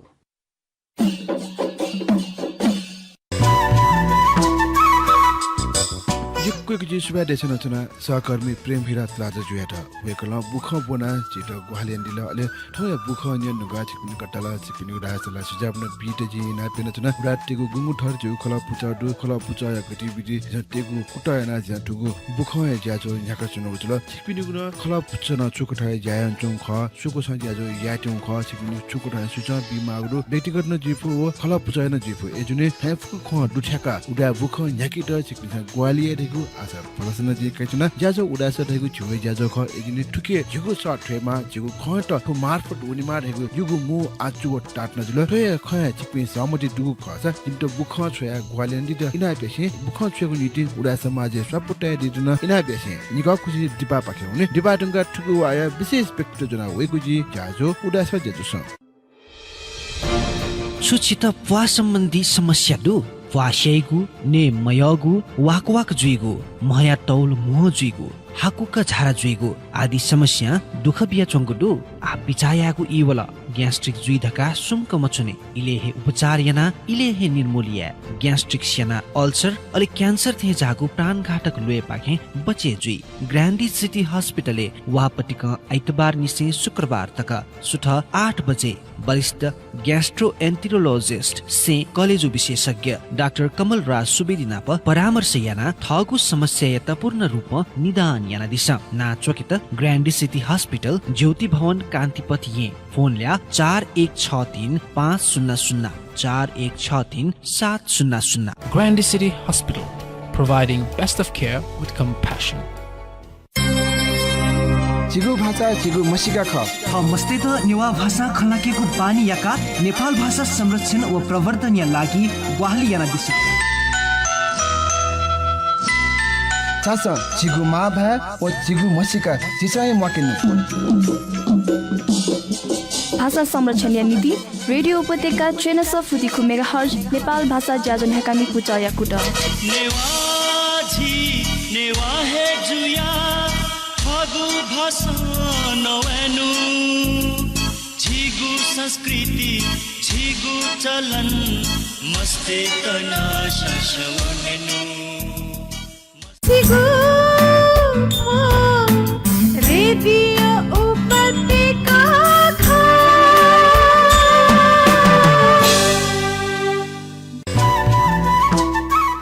यक्व यक्व जिं सुभाय् देछानाच्वना सहकर्मी प्रेम हिरा तुलाधरजुयात। वय्कलं बुखँ ब्वनाः झीत ग्वाहालि यानादिल। अले थौंया बुखँ न्यने धुंकाः छिकपिनि कथं ला छिकपिनि उदाय् सल्लाह सुझाव नं बीत जिं इनाप यानाच्वना। उदाय्‌तय्‌गु गुंगू थर झीगु खलः पुचः दु। खलः पुचःया गतिविधि झीसं तयेगु कुतः यानाः झीसं थुगु बुखँया ज्याझ्वः न्ह्याकाच्वनागु जुल। छिकपिनिगु नं खलः पुचः नं छु कथंया ज्या यानाच्वंगु खः, छु कथंया ज्याझ्वः यायेत्यंगु खः, छिकपिनिगु छु कथंया सुचं बी माःगु दु। व्यक्तिगत नं जुइफु व खलः पुचःया नं जुइफु। अय्‌जूगुलिं थ्व फुक्क खँ दुथ्याकाः उदाय् बुखँ न्ह्याकेत छिकपिन्सं ग्वाहालि याये धइगु आशा भलसा नं जिं कयाच्वना। ज्याझ्वः उदाय् सः धइगु झीगु ज्याझ्वः खः। अय्‌जूगुलिं थुकी झीगु सः थ्वयेमाः, झीगु खँयात थ्व मार्फत वनेमाः धइगु जिगु मू आचु व ताःतना जुल। थ्व हे खँय् छिकपिं सहमति दुगु खःसा जिमित बुखँ छ्वयाः ग्वाहालि यानादीत इनाप यासें बुखँ छ्वयेगु निंतिं उदाय् समाजय् स्वापू तयादीत नं इनाप यासें निकः खुसि दिपापाखे वने। दिपा धुंकाः थुगु वाःया विशेष व्यक्तित्व ज्वना वइगु जिं ज्याझ्वः उदाय् सः ज्याझ्वलय्। छु छित प्वाः सम्बन्धी समस्या दु? प्वाः स्याइगु, नये मयःगु, वाकवाक जुइगु, म्हया तौल म्हो जुइगु, हाकुक झारा जुइगु आदि समस्यां दुःख बियाच्वंगु दु? आः बिचाः यायेगु ई वल। ग्यास्ट्रिक जुइ धकाः सुम्क मच्वने। इलय् हे उपचार यानाः इलय् हे निर्मूल याये। ग्यास्ट्रिक स्यानाः अल्सर अले क्यान्सर थें ज्याःगु प्राणघातक ल्वय्‌पाखें बचय् जुइ। ग्रान्डी सिटी हस्पिटलय् वाःपतिकं आइतबारनिसें शुक्रबार तक सुथय् आठ बजे वरिष्ठ ग्यास्ट्रोएन्टेरोलोजिस्ट सें कलेजु विशेषज्ञ डाक्टर कमल राज सुवेदी नाप परामर्श यानाः थःगु समस्यायात पूर्ण रूपं निदान यानादिसँ। नां च्वकेत ग्रान्डी सिटी हस्पिटल, ज्योति भवन, कान्तिपथ, येँ। फोन ल्याः चार एक छ तीन पाँच शून्य शून्य, चार एक छ तीन सात शून्य शून्य। Grande City Hospital, providing best of care with compassion. झीगु भाषा, झीगु म्हसीका खः। थः मस्तय्त नेवाः भाषां खँ ल्हाकेगु बानी याकाः नेपाल भाषा संरक्षण व प्रवर्धनया लागि ग्वाहालि यानादिसँ। झासँ झीगु मांभाय् व झीगु म्हसीका झीसं हे म्वाकेनु। भाषा संरक्षणया निंतिं रेडियो उपत्यका च्वय्‌न्वय्‌सः फुति खु मेगाहर्ज नेपाल भाषा ज्याझ्वः न्ह्याकामि पुचःया कुतः। नेवाः झी, नेवाः हे जुयाः थःगु भाषां नवायेनु। झीगु संस्कृति, झीगु चलन मस्तय्त नाशां वनेनु। झीगु रेडियो उपत्यका खः।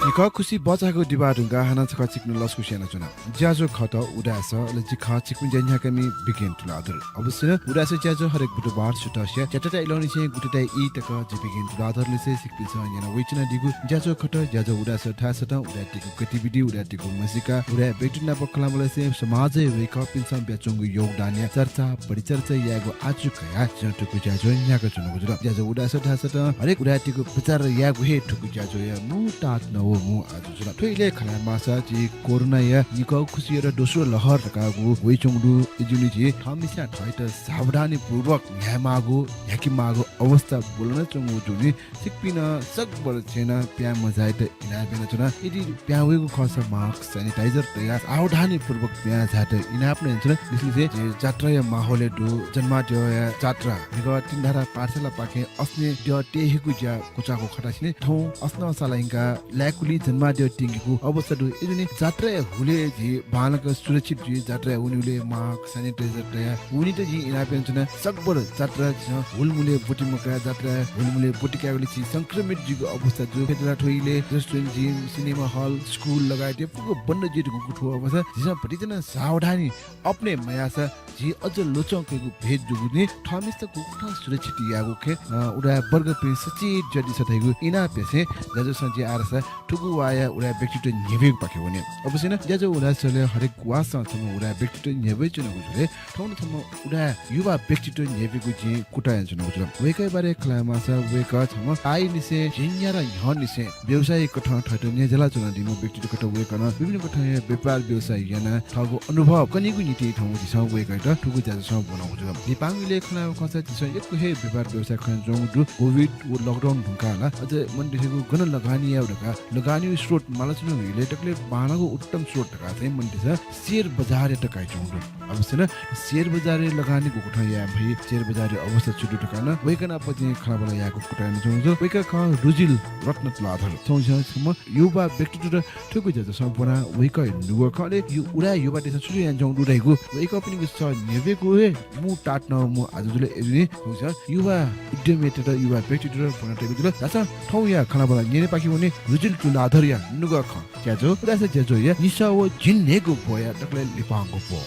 निकः खुसि बचाःगु दिपा धुंकाः हानं छकः छिकपिनि लसकुस यानाच्वना। ज्याझ्वः खः उदाय् सः, अले जि खः छिकपिनि ज्या न्ह्याकामि बिगेन तुलाधर। अवश्य नं उदाय् सः ज्याझ्वः हरेक बुधबार सुथसिया च्याताताय् इलंनिसें गुताताय् ई तक जि बिगेन तुलाधरलिसे छिकपिन्सं न्यना वयाच्वनादीगु ज्याझ्वः खः। ज्याझ्वः उदाय् सः धाःसा नं उदाय्‌तय्‌गु गतिविधि, उदाय्‌तय्‌गु म्हसीका, उदाय् व्यक्ति नाप खँल्हाबल्हा यासें समाजय् वय्‌कःपिन्सं बियाच्वंगु योगदानया चर्चा, परिचर्चा यायेगु आजु कयाः जिं थुगु ज्याझ्वः न्ह्याकाच्वनागु जुल। ज्याझ्वः उदाय् सः धाःसा नं हरेक उदाय्‌तय्‌गु प्रचार यायेगु हे थुगु ज्याझ्वःया मू ताःतना व मू आजु जुल। थ्व इलय् खँ ल्हायेमाःसा झी कोरोनाया निकः खुसियात दोस्रो लहर धकाः वयाच्वंगु दु। अय्‌जूगुलिं झी थःम्हस्यां थःत सावधानीपूर्वक न्ह्यायेमाःगु, न्ह्याकेमाःगु अवस्था ब्वलनाच्वंगु जूगुलिं छिकपिं नं सकभर छेँनं पिहां मझायेत इनाप यानाच्वना। यदि पिहां वइगु खःसा mask, sanitizer तयाः सावधानीपूर्वक पिहां झायेत इनाप नं यानाच्वना। विशेष झी जात्राया माहौलय् दु, जन्माद्यःया जात्रा। निकः तिनिधारा पाठशालापाखें असनय् द्यः तयेगु ज्या क्वचाःगु खःसां थौं असनं साला हिंकाः लाय्‌कुलिइ जन्माद्यः तिंकेगु अवस्था दु। अय्‌जूगुलिं जात्राया हुलय् झी बांलाक सुरक्षित जुइ। जात्राय् वनेबलय् mask, sanitizer तयाः वनेत जिं इनाप यानाच्वना। सकभर जात्रा झीसं हुलमुलय् ब्वति मकाः जात्राय् हुलमुलय् ब्वति कायेबलय् झी संक्रमित जुइगु अवस्था दु। अय्‌जूगुलिं थ्व इलय् restaurant, gym, cinema hall, school लगायत फुक्क बन्द जुइ धुंकूगु थ्व अवस्था। झीसं भतिचा नं सावधानी अपने मयाःसा झी अझ ल्वचं कयेगु भेद दुगुलिं थःम्हेसित गुकथं सुरक्षित यायेगु खँय्, अ, उदाय् वर्गपिं सचेत जुयादिसँ धइगु इनाप यासें ज्याझ्वलय् जि आःसा थुगु वाःया उदाय् व्यक्तित्व न्ह्यब्वयेगु पाखे वने। अवश्य नं ज्याझ्वः उदाय् सलय् हरेक वासं छम्ह उदाय् व्यक्तित्व न्ह्यब्वयेच्वनागु जुल। थौं नं छम्ह उदाय् युवा व्यक्तित्व न्ह्यब्वयेगु जिं कुतः यानाच्वनागु जुल। वय्कःया बारे खँ ल्हायेमाःसा वय्कः छम्ह आःनिसें झिंन्यादँ न्ह्यःनिसें व्यवसायी कथं थःत न्ह्यज्याला च्वनादीम्ह व्यक्तित्व खः। वय्कलं विभिन्न कथंया व्यापार व्यवसाय यानाः थःगु अनुभव कनीगु निंतिं थौं झीसं वय्कःयात थुगु ज्याझ्वलय् ब्वनागु जुल। लिपांगु इलय् खँ ल्हायेमाःसा झीसं यक्व हे व्यापार व्यवसाय खनाच्वनागु दु। कोभिड व लकडाउन धुंकाः ला अझ मनूतय्‌सं गन लगानी यायेगु धकाः लगानीया स्रोत माला च्वनागु इलय् दकलय् बांलाःगु उत्तम स्रोत धकाः चाहिँ मनूतय्‌सं share बजारयात काइच्वंगु दु। अवश्य नं share बजारय् लगानी गुकथं याये फइ, share बजारया अवस्था छु दु धकाः नं वय्कः नाप जिं खँल्हाबल्हा यायेगु कुतः यानाच्वनागु दु। वय्कः खः रुजिल रत्न तुलाधर। थौं झीसं छम्ह युवा व्यक्तित्वयात थुगु ज्याझ्वलय् ब्वना वय्कःया नुगः खँ, अले यु-, उदाय् युवातय्‌सं छु छु यानाच्वनागु दु धइगु, वय्कःपिनिगु सः न्ह्यब्वयेगु हे मू ताःतुनागु मू आजु जुल। अय्‌जूगुलिं थौं झीसं युवा उद्यमीतय्‌त, युवा व्यक्तित्वयात ब्वना तयागु जुल। धाःसा थौंया खँल्हाबल्हा न्यनेपाखे वने रुजिल तुलाधरया नुगः खँ। ज्याझ्वः उदाय् सः ज्याझ्वःया निसः व झिंन्हय्‌गू ब्वया दकलय् लिपांगु ब्व।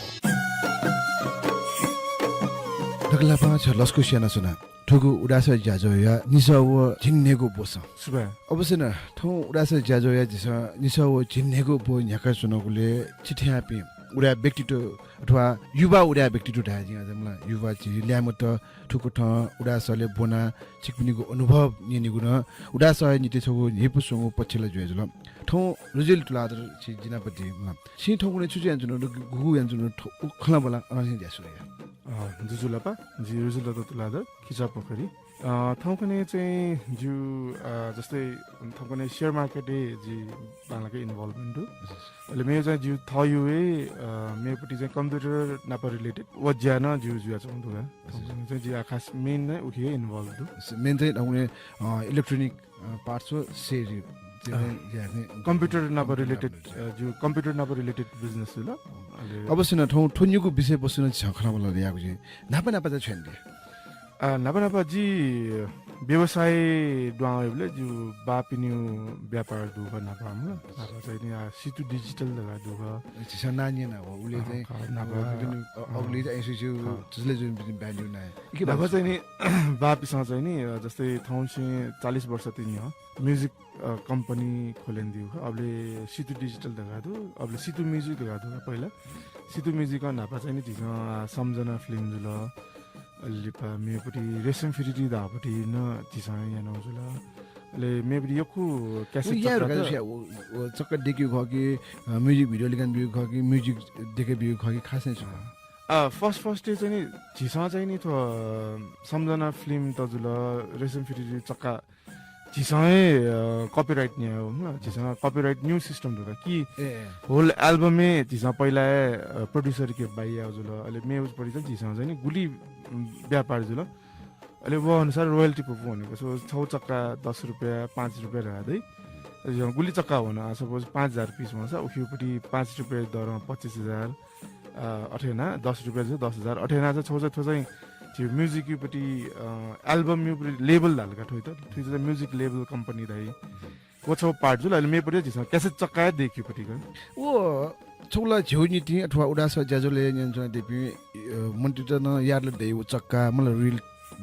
दकलय् लिपा छ लसकुस यानाच्वना। थुगु उदाय् सः ज्याझ्वःया निसः व झिंन्हय्‌गू ब्वसं। सुभाय्। अवश्य नं, थौं उदाय् सः ज्याझ्वःया झीसं निसः व झिंन्हय्‌गू ब्व न्ह्याकाच्वनागुलिं छिथाय्‌पिं उदाय् व्यक्तित्व अथवा युवा उदाय् व्यक्तित्व धाये जिं अझ मला युवा झी ल्याय्म्हत थुकथं उदाय् सलय् ब्वनाः छिकपिनिगु अनुभव न्यनेगु नं उदाय् सःया निंतिं छगू न्ह्यइपुसे च्वंगु पक्ष ला जुयाजुल। थौं रुजिल तुलाधर छि जि नाप दी मला। छिं थौंकन्हय् छु छु यानाच्वनागु दु, गुगु यानाच्वनागु दु, थ्व खँल्हाबल्हा अनंनिसें याये सुरु या। अ, ज्वजलपा, जि रुजिल दत्त तुलाधर, खिचापोखरी। अ, थौंकन्हय् चाहिँ जिगु, अ, जस्तै थौंकन्हय् share market-य् जि बांलाक involvement दु। हजुर। अले मेगु चाहिँ जिगु थःगु हे, अ, मेगु पट्टि चाहिँ computer नाप related व ज्या नं जिगु जुयाच्वंगु दु का। हजुर। थौंकन्हय् चाहिँ जि आः खास main चाहिँ उखे हे involve दु। Main चाहिँ थौंकन्हय्, अ, electronic, अ, parts व share-य् चाहिँ अ, ज्या चाहिँ computer नाप computer related, नाप related। अ, जिगु computer नाप related business जुल। अले अवश्य नं थौं थ्व निगू विषयवस्तु नं झीसं खँल्हाबल्हा यायेगु जुइ। न्हापा न्हापा चाहिँ छु यानादी? अ, न्हापा न्हापा जि व्यवसाय दुहां वयेबलय् जिगु बाःपिनिगु व्यापार दु का न्हापा मला। न्हापा चाहिँ नि, अ, सितु digital धकाः दु का। झीसं नां न्यना हो, उलि अ, चाहिँ, खः, न्हापा। अ, विभिन्न, अ, अ, अ, उलि चाहिँ ऐसे जो खः। झुले जुन बिजिन brand new ना। इके न्हापा बारे चाहिँ नि, बाःपिसं चाहिँ नि, अ, जस्तै थौंसे चालिस वर्ष ति न्ह्यः music, अ, company खोले यानादीगु खः। अबलय् सितु digital धकाः दु, अबलय् सितु music धकाः दु का पहिला। सितु music-ं न्हापा चाहिँ नि झीसं, अ, सम्झना film जुल। अले लिपा मेगु पट्टि रेशम फिटिटी धाःगु पट्टि नं झीसं यानागु जुल। अले मेगु पट्टि यक्व cassette उ याये चक्का धुंकाः त छु या, व, व चक्का देकेगु खः कि, अ, music video लिकानाबीगु खः कि, music देकेबीगु खः कि, खास चाहिँ छु? अ, first first-य् चाहिँ नि झीसं चाहिँ नि थ्व, अ, सम्झना film त जुल, रेशम फिटिटी चक्का झीसं हे, अ, copyright न्यायेगु मला। झीसं copyright न्यू system दु का कि ए, ए। Whole album-य् झीसं पहिला हे, अ, producer-के बाइ यायेगु जुल। अले मेगु पट्टि चाहिँ झीसं चाहिँ नि गुलि, उम्, व्यापार जुल। अले व अनुसार royalty पु वनेगु। So, छगू चक्का दस रुपियाँ, पाँच रुपियाँ धकाः दइ। अले झीसं गुलि चक्का वन, आ, suppose पाँच हजार piece वंसा, उखेगु पट्टि पाँच रुपियाँ दरं पच्चिस हजार, अ, अथे यानाः दस रुपियाँ जू, दस हजार, अथे यानाः चाहिँ छगू चाहिँ थ्व चाहिँ झी music-या पट्टि, अ, album-या पट्टि label धाल का थ्व त, थ्व चाहिँ music label company धाइ। व छगू part जुल, अले मेगु पट्टि झीसं cassette चक्का हे देकेगु पट्टि का। व छगू ला झीगु निंतिं अथवा उदाय् सः ज्याझ्वलय् न्यनाच्वनादीपिं, अ, मनूतय्‌त नं याद ला दइ, व चक्का, मला reel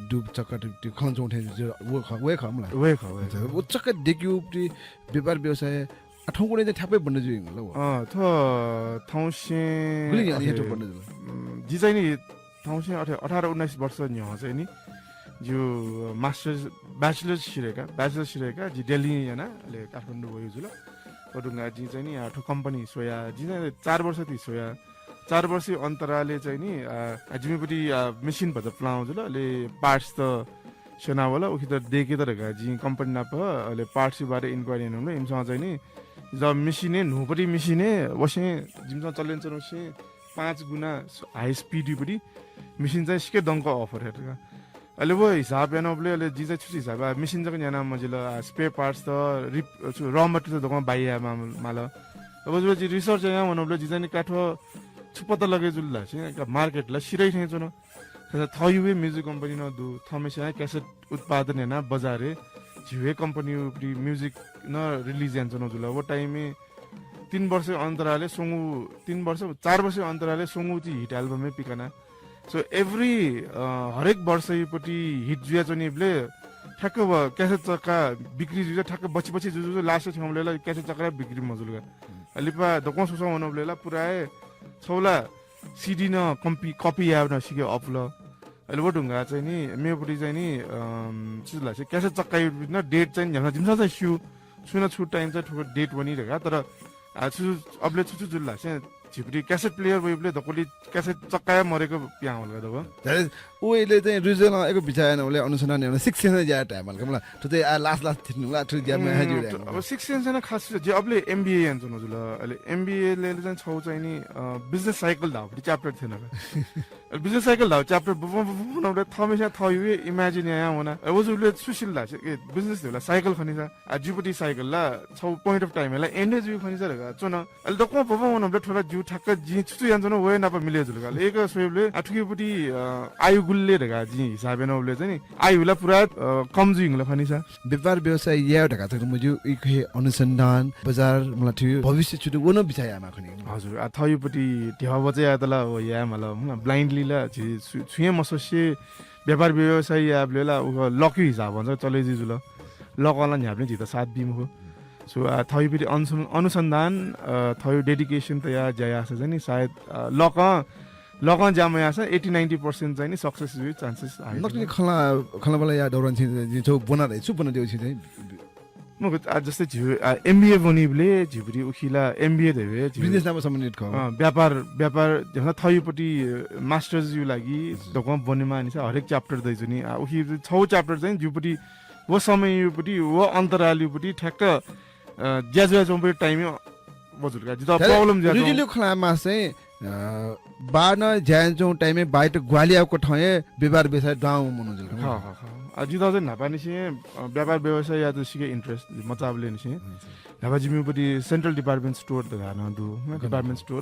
दु चक्का दु, त्यो खँ च्वं थें जुल, व खः, व हे खः मला। व हे खः, व हे खः। व चक्का देकेगु पट्टि व्यापार व्यवसाय आ, थौंकन्हय् चाहिँ ठ्याक्कै बन्द जुइ धुंकल व। अँ, थ्व थौंसे गुलि न्ह्यः अथे, थ्व बन्द जुल? उम्, जि चाहिँ नि थौंसे अथे अठार उन्नाइस वर्ष न्ह्यः चाहिँ नि जिगु masters, bachelors सिधय्‌का, bachelors सिधय्‌का जि दिल्ली याना, अले काठमाडौं वयेगु जुल। व धुंकाः जिं चाहिँ नि, आ, थ्व company स्वया, जिं चाहिँ चार वर्ष ति स्वया। चार वर्ष अन्तरालय् चाहिँ नि, आ, जिमि पट्टि, आ, machine भचा पुलांगु जुल, अले parts त स्यनावल, उखेत देकेत धकाः जिं company नाप, अले parts-या बारे inquiry यानाबलय् इमिसं चाहिँ नि, जब machine हे, न्हूपट्टि machine हे, वसें जिमिसं चले यानाच्वनागु वसें पाँच गुणा high speed-या पट्टि machine चाहिँ सिक्क दंक offer यात का। अले व हिसाब यानाबलय्, अले जिं चाहिँ छु छु हिसाब, आ, machine जक न्याना मजिल, आ, spare parts त, रिप-, छु, raw material त दोकानं बाइ याये मा-, माल। अब जब जिं research याना वनाबलय् जिं चाहिँ नि का थ्व छु पत्ता लगे जुल धाःसा, का market ला सिधइ थें च्वन। थ्व थःगु हे music company नं दु, थःम्हस्यां cassette उत्पादन यानाः बजारय् झीगु हे company-या पट्टि music नं release यानाच्वनागु जुल। व time-य् तीन वर्ष अन्तरालय् स्वंगू, तीन वर्ष, चार वर्ष अन्तरालय् स्वंगू ति hit album हे पिकाना। So every हरेक वर्ष युपट्टि हिट जुयाच्वनीबले ठ्याक्क व क्यासेट चक्का बिक्री जुइजा ठ्याक्क बच्छि बच्छि जुजुजु लास्ट थ्यंबले ला क्यासेट चक्का बिक्री मजुल का। अलिपा दक्वं सुसं वनबले ला पुरा हे छौला सिडी न कम्पी कपी याव न सिके अपुल। अले व ढुङ्गा चाहिँ नि मेपट्टि चाहिँ नि अम, चिज ला क्यासेट चक्का न डेट चाहिँ झ्याम्सा जिमसा चाहिँ स्यू सुना छु टाइम चाहिँ ठुक डेट वनी ढका तर आ, छु अबले छु छु जुल ला झिपट्टि क्यासेट प्लेयर वइबले दक्वली क्यासेट चक्काया मरेको प्यां होला दक्व। उहिले चाहिँ रिजन एक विचार याना उले अनुसन्धान याना सिक्स सेन्स ज्या टाइम हल्का मला। थु चाहिँ आ लास लास थिनु ला थु ज्या मै हाजु रे। अब सिक्स सेन्स न खास जे अबले एमबीए यान चुनो जुल। अले एमबीए ले चाहिँ छौ चाहिँ नि बिजनेस साइकल धाउ च्याप्टर थिएन। बिजनेस साइकल धाउ च्याप्टर बुबु बुबु नबले थमेसा थयु इमेजिन या वना। अब जुले सुशील ला बिजनेस देला साइकल खनिसा आ जुपट्टि साइकल ला छौ पोइन्ट अफ टाइम ला एन्डे जु खनिसा ढका चुन। अले दक्वं पपं वनबले थ्व ला ज्यू ठ्याक्क जिं छु छु यानाच्वना वया नाप मिले जुल का। अले एक स्वयेबले आ थुकिपट्टि आयु गुल्ले ढका जिं हिसाब यानाबले चाहिँ नि आयु ला पुरा कम जुइंगल खनिसा। व्यापार व्यवसाय याये ढका चाहिँ मज्यू इखे अनुसन्धान बजार मला थ्यू भविष्य छु वन विचार यामा खनि। हजुर आ थयुपट्टि ढेवा बचा यात ला व याये मला ब्लाइन्डली ला झी छुये मसोसे व्यापार व्यवसाय याबले ला उख लकयु हिसाब भन्छ चले जुजुल। लकला न्ह्याबले झीत साथ बी मखु। सो आ, थयुपट्टि अनुसन्धान थयु डेडिकेसन तया ज्या यासा चाहिँ नि सायद लकं लकं ज्या मयासा एटी नाइन्टी पर्सेन्ट चाहिँ नि सक्सेस जुइ चान्सेस आयो। नकली खला खलाबला या दौरान चाहिँ जिं छौ बना रे छु बना देउ चाहिँ। मग आ, जस्तै झिउ एमबिए बनिबले झिपुरी उखिला एमबिए देवे बिजनेस नाम सम्बन्धित खौ। व्यापार व्यापार झन थयुपट्टि मास्टर्स यु लागि दक्वं बनेमा निसा हरेक च्याप्टर दै जुनि आ उखि छौ च्याप्टर चाहिँ झिपुरी व समय युपट्टि व अन्तराल युपट्टि ठ्याक्क ज्याजुया चौपट्टि टाइम बजुल का जित प्रब्लम ज्या रिजिलु खला मास चाहिँ बान ज्यान चौ टाइम बाइट ग्वालियाको ठये व्यापार व्यवसाय दाउ मनु जुल। आ जित चाहिँ न्हापानिसे व्यापार व्यवसाय या त सिके इन्ट्रेस्ट मचाबले निसे न्हापा जिमिपट्टि सेन्ट्रल डिपार्टमेन्ट स्टोर धकाः नं दु। डिपार्टमेन्ट स्टोर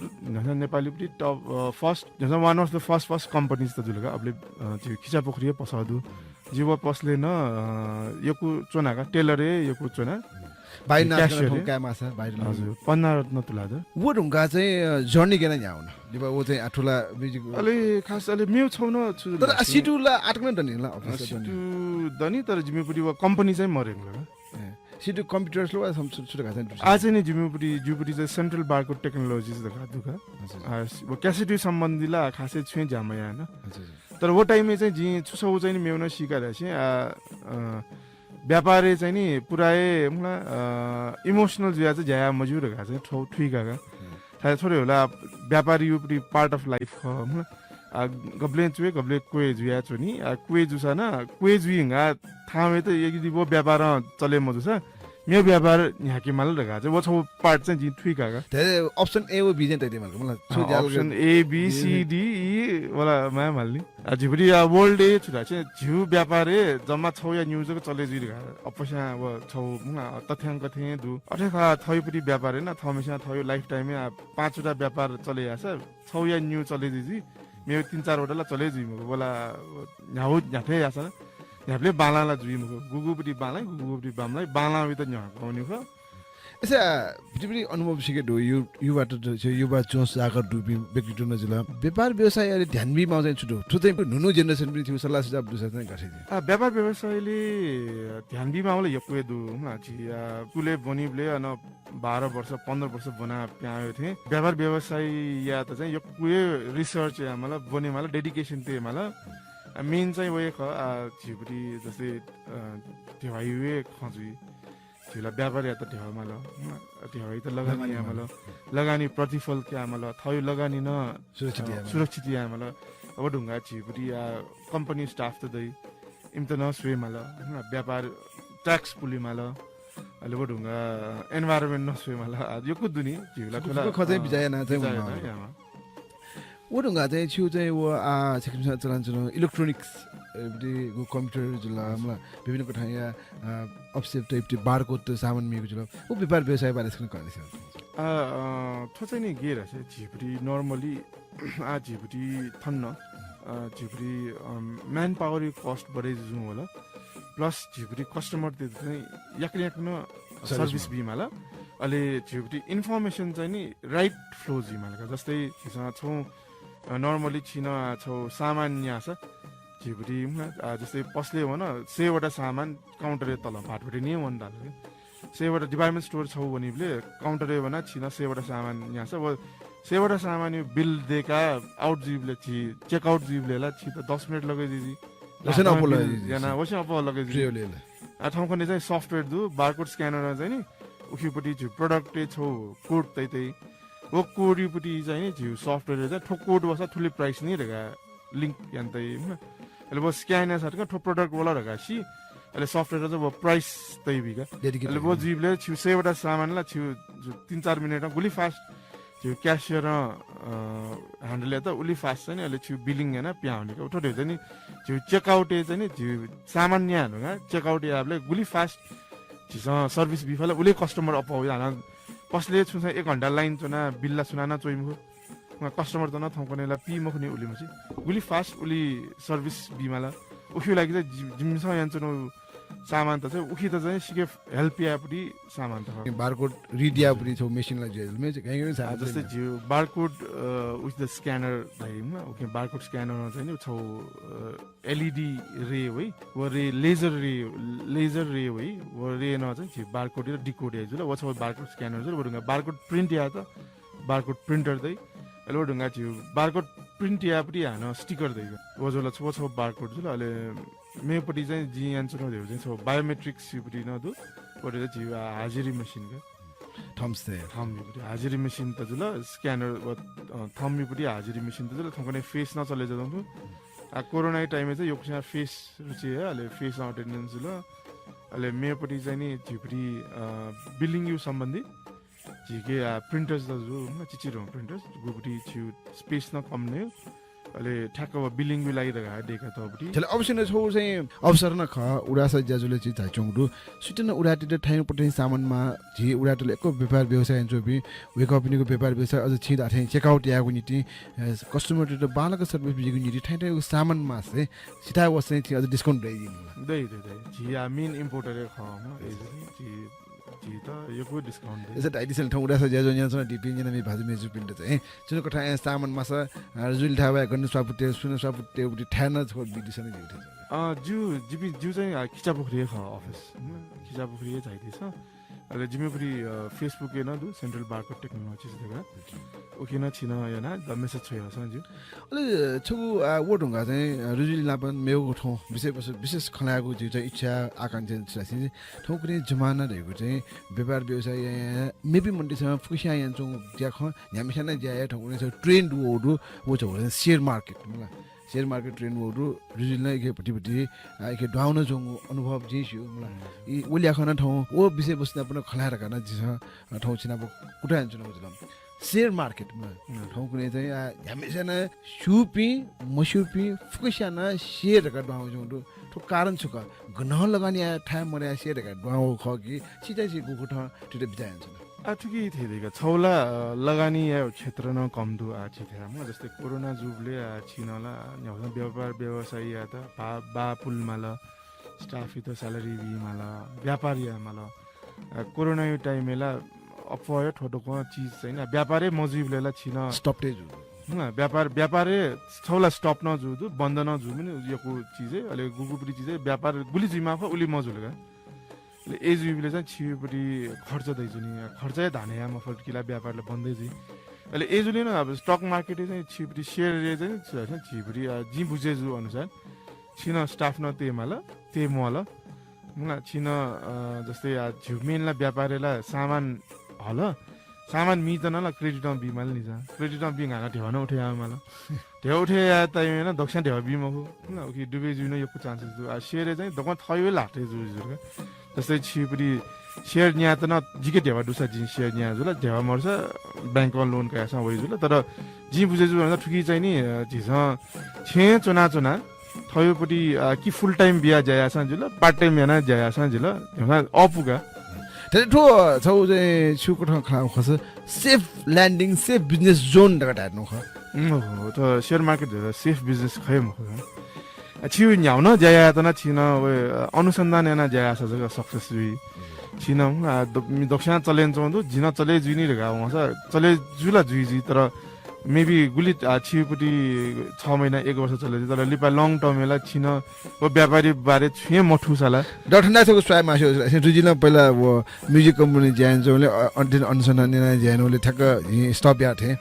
नेपालीपट्टि top first one of the first first companies त जुल का अबले खिचा पोखरी पसः दु। जिव पसले न यकु च्वना का टेलर यकु च्वना। बाहिर नाच काय मासा बाहिर हजुर पन्ना रत्न तुला द। वो ढुंगा चाहिँ जर्नी गेना न्याउन। दिबा वो चाहिँ आठुला म्युजिक अले खास अले म्यु छौ न छु तर सिटुला आटकन दनि ला अफिस सिटु दनि तर जिमिपट्टि व कम्पनी चाहिँ मरेङ ल। सिटु कम्प्युटर्स लो सम छु छु घासन आज नि जिमिपट्टि जिमिपट्टि चाहिँ सेन्ट्रल बारकोड टेक्नोलोजिज द का दुका। वो क्यासेट सम्बन्धी ला खासै छुए ज्यामा याना। तर वो टाइमय् चाहिँ जिं छुसः चाहिँ नि मेउन सिका धाःसे व्यापारय् चाहिँ नि पुराय मला इमोसनल जुया चाहिँ ज्याया मज्यू धकाः चाहिँ थ्व थुइका का। थाय् थोरै होला व्यापारी उपरि पार्ट अफ लाइफ ख मला। गबलें चुए गबलें क्वे जुया च्वनी। क्वे जुसा न क्वे जुइंगा थावय् त यदि वो व्यापार चले मजुसा म्यू व्यापार न्ह्याके माल धकाः चाहिँ वो छौ पार्ट चाहिँ जिं थुइका का। धेरै अप्सन ए व बी चाहिँ तैते माल मला। Option A B C D E वाला माया माल नि। आ झिपटी आ वर्ल्ड ए छु धाःसे झिउ व्यापार ए जम्मा छौ या न्यू जक चले जुइ धकाः अपस्या व छौ मुला तथ्याङ्क थें दु। अथे खा थयुपटी व्यापार ए न थमेस्या थयु लाइफ टाइम ए आ पाँचवटा व्यापार चले यासा छौ या न्यू चले जुइ जुइ। मेउ तीन चार वटा ला चले जुइ मखु। वला न्ह्याउ न्ह्याथे यासा न्ह्याप्ले बाला ला जुइ मखु। गुगुपटी बाला गुगुपटी बामला बाला वित न्ह्याउ कौनि ख। एसा भिटिभिटी अनुभव सिके दु यु युवा त युवा जोस जागर दुपिं व्यक्तित्व न जिला व्यापार व्यवसाय अले ध्यान बी माउ चाहिँ छु दु। थु चाहिँ नुनु जेनरेसन पनि थियो सल्लाह सुझाव दुसा चाहिँ गाथे। आ व्यापार व्यवसायले ध्यान बी माउला यक्वे दु। मला छि कुले बनिबले अन बाह्र वर्ष पन्ध्र वर्ष बना प्यायो थे। व्यापार व्यवसाय या त चाहिँ यक्वे रिसर्च या मला बने मला डेडिकेसन ते मला। मेन चाहिँ वये ख आ झिपटी जस्तै ढेवाइवे खजुइ। झिला व्यापार या त ढेवा माल। ढेवाइ त लगानी या माल। लगानी प्रतिफल क्या माल। थयु लगानी न सुरक्षित या माल। अब ढुंगा झिपटी या कम्पनी स्टाफ त दै इमत न स्वे माल। व्यापार ट्याक्स पुली माल। अले वो ढुंगा एनवायरमेन्ट न स्वे माल। यकु दुनी झिला खुला खजै बिजाय ना चाहिँ व ढुंगा चाहिँ छु चाहिँ व आ सिक्किमसा चलन चलन इलेक्ट्रोनिक्स एबडी गु कम्प्युटर जुला मला विभिन्न कथाया अफसेट टाइप बारकोड त सामान मिगु जुला। उ व्यापार व्यवसाय बारे सिकन कहले। आ थो चाहिँ नि गेर से झिपटी नर्मली आ झिपटी थन्न झिपटी म्यान पावर कस्ट बढे जुजुङ होला। प्लस झिपटी कस्टमर ते चाहिँ याकन याकन सर्भिस बी माला। अले झिपटी इन्फर्मेसन चाहिँ नि राइट फ्लो जुइ माला। जस्तै झिसा छौ अ, normally छिं छौ सामान न्यासा झीपट्टि, अ, जस्तै पसलय् वन, सयवटा सामान counter-य् तल भातपट्टि निं वन धाल कि। सयवटा department store छौ वनीबलय् counter-य् वना छिं सयवटा सामान न्यासा, व सयवटा सामान बिल देका out जुइबलय्, झी check out जुइबलय् ला छित दस मिनेट लगे जुइ। वसें अप्वः लगे जुइ। याना वसें अप्वः लगे जुइ। आ, थौंकन्हय् चाहिँ software दु, barcode scanner चाहिँ नि, उखिपट्टि झी product-य् छौ code तइ तइ। व code-पट्टि चाहिँ नि झी software-य् चाहिँ थ्व code वसा थुलि price नि धका link याना तइ, हुँ। अले व scan यासा थ्व product वल धका सी, अले software-य् चाहिँ व price तइ बिका। अले व जुइबलय् छिउ सयवटा सामान ला छिउ तीन चार मिनेट गुलि fast झी cashier-ं, अ, handle यात उलि fast चाहिँ नि, अले छिउ billing याना पिहां हुनिका। उठो धे चाहिँ नि, झी check out-य् चाहिँ नि, झी सामान न्या धुंगा check out याबलय् गुलि fast झीसं service बिफाल उलि customer अप्वः याना। पसलय् छुसा एक घण्टा line च्वना बिल ला सुनाना च्वइमुखु। Customer च्वना थौंकन्हय् ला पी मखुनि उलि मछि। गुलि fast उलि service बीमाला। उखिउ लागि चाहिँ जि-, जिमिसं याना च्वनु सामान त चाहिँ उखित चाहिँ सिके help यापट्टि सामान त। Barcode read यापट्टि छौ machine ला जुया जुल, मे चाहिँ कहीं कहीं आ, सामान जस्तै चाहिँ झिउ barcode, अ, with the scanner धाइमा, उखे barcode scanner चाहिँ नि छौ, अ, LED ray वइ, व ray laser ray, laser ray वइ, व ray नं चाहिँ झिउ barcode या decode या जुल, व छौ barcode scanner जुल, व ढुंगा barcode print यात, barcode printer दइ, अले व ढुंगा झिउ barcode print यापट्टि हानं sticker दइ, व जुल छौ, छौ barcode जुल, अले मेपट्टि चाहिँ जिं याना च्वना धे चाहिँ छौ biometrics युपट्टि नं दु, व चाहिँ झिउ हाजिरी machine का। Thumbs दे। Thumb युपट्टि हाजिरी machine त जुल, scanner व, अ, thumb युपट्टि हाजिरी machine त जुल, थौंकन्हय् face नं चले जुल। आ, कोरोना time-य् चाहिँ यक्वस्यां face रुचि हे, अले face नं attendance जुल। अले मेपट्टि चाहिँ नि झिपट्टि, अ, billing यु सम्बन्धी झिके, आ, printers त जु, हुँ, चिचिधं printers, गुपट्टि छिउ space नं कम नयु। अले ठ्याक्क व billing यु लागि धका देका तःपट्टि। थले अवश्य नं छौ चाहिँ अवसर नं खः, उदासा ज्याजुले चाहिँ धाइच्वंगु दु। सुइतन उदातित थाय् पट्टि सामान मा झी उदातले यक्व व्यापार व्यवसाय याना च्वंपिं, वय्कःपिनिगु व्यापार व्यवसाय अझ छिं धाथें check out यायेगु निंतिं, अ, customer-तय्त बांलाक service बीगु निंतिं थाय् थाय् सामान मासे सिथाय् वसें छिं अझ discount दइ जिमिला। दइ, दइ, दइ। झी आ main importer हे खः, हुँ, ए, झी, झी त यक्व discount दइ। यसं धाइदिसँ थौं उदासा ज्याजु न्यासं डिपिं न्यना मि भाजु मेजुपिन्त चाहिँ, छुं कथं सामान मासा, अ, जुइल थाय् वया गन स्वापुत्य, सुन स्वापुत्य उति थाय् नं छौ बिदिसँ नि जिउ थे। अ, जु, जिपि, जु चाहिँ, अ, खिचापोखरी हे खः office। हुँ, खिचापोखरी हे झाइदिसँ। अले जिमिपट्टि, अ, Facebook-य् नं दु, Central Barcode Technologies धकाः। उखे नं छिं नं याना द message छ्वयाहःसां ज्यू। अले छगू, आ, व धुंकाः चाहिँ, आ, रिजुलिनापं मेगु थौं विषय वस्तु विशेष खँ ल्हायेगु जिउ चाहिँ इच्छा आकांक्षा चाहिँ छु धाःसा थौंकन्हय् जमाना धइगु चाहिँ व्यापार व्यवसाय या, या, या, मेपिं मण्डलीसं फुक्कसियां यानाच्वंगु ज्याखँ न्ह्याम्हस्यां नं ज्या याये थौंकन्हय् छगू trend वःगु दु, व चाहिँ share market मला। Share market trend वःगु दु, रिजुलिनं इखे भतिभति, आ, इखे दुहां वनाच्वंगु अनुभव जिं स्यू मला। हुँ। इ व ल्याखं नं थौं व विषय वस्तु नाप नं खँ ल्हाये धकाः नं जिं, आ, थौं छिनाप कुतः यानाच्वनागु जुल। Share market मा। हम्म। थौंकन्हय् चाहिँ, आ, न्ह्याम्हस्यां नं स्यूपिं, मस्यूपिं फुक्कस्यां नं share धकाः दुहां वयाच्वंगु दु। थ्व कारण छु खः? गनं लगानी याये थाय् मदयाः share धकाः दुहां वःगु खः कि, छि चाहिँ छि गुकथं थुइत बिचाः यानाच्वन? आ, थुकी थथे दइ का। छौ ला, अ, लगानी याये क्षेत्र नं कम दु, आ, छि थाय् म। जस्तै कोरोना जूबलय्, आ, छिं ला, आ, न्ह्यागुसां व्यापार व्यवसाय यायेत बा-, बापुल माल, staff-इत salary बी माल, व्यापार याये माल। आ, कोरोना यु time-य् ला अप्वः हे थ्व दक्वं चिज चाहिँ नि, व्यापार हे मजुइबलय् ला छिं stop हे जू। हुँ, व्यापार, व्यापार हे छौ ला stop नं जू दु, बन्द नं जू, मने यक्व चिज हे, अले गुगुपट्टि चिज हे व्यापार गुलि जुइमाः खः, उलि मजुल का। अले ए जुइबलय् चाहिँ छिपट्टि खर्च दइ जुनि, खर्च हे धाने याये मफुत कि ला व्यापार ला बन्द हे जुइ। अले ए जुले नं अब stock market-य् चाहिँ छिपट्टि share-य् चाहिँ छु धाःसा छिपट्टि, आ, जिं बुझे जू अनुसार छिं staff नं तये माल, तये म्वाल। मुला, छिं, अ, जस्तै, आ, झिउ main ला व्यापारय् ला सामान हल, सामान मीत नं ला credit-ं बी माल नि जा। Credit-ं बी घाना ध्यबा नं उठे याये माल। ध्यबा उठे याये time-य् नं दक्वस्यां ध्यबा बी मखु। मुला, उकी डुबे जुइ नं यक्व chances दु। आ, share-य् चाहिँ दक्वं थःगु हे ल्हातय् जुइ जुल का। जस्तै छिपट्टि share न्यायेत नं जिके ध्यबा दुसा जिं share न्याये जुल, ध्यबा मरुसा bank-ं loan कयासां वइ जुल। तर जिं बुझे जू भन्दा थुकी चाहिँ नि, अ, झीसं छेँय् च्वनाच्वना थःगुपट्टि, अ, कि full time बिया ज्या याःसां जुल, part time याना ज्या याःसां जुल, धिमा अःपु का। थथे थ्व छौ चाहिँ छु कथं खँ ल्हाःगु खःसा safe landing, safe business zone धकाः धायेधुन खः। उम्, हो, थ्व share market धइगु safe business खः हे मखु। आ, छिं न्ह्यागु नं ज्या यायेत नं छिं व, अ, अनुसन्धान याना ज्या याःसा जक success जुइ। छिं, आ, द-, मि दक्वस्यां चले यानाच्वंगु दु, जिं नं चले जुइ नि धकाः वंसा चले जुइ ला जुइ जुइ, तर maybe गुलि, आ, छिपट्टि छ महिना, एक वर्ष चले, तर लिपा long term ला छिन व व्यापारी बारे छुं हे मथूसा ला। दथुनाथ्व स्वाय मास्यो, जुजिलं पहिला व music company ज्या यानाच्वंबलय्, अ, अध्ययन अनुसन्धान याना ज्या यानाबलय् ठ्याक्क हि stop याः थें।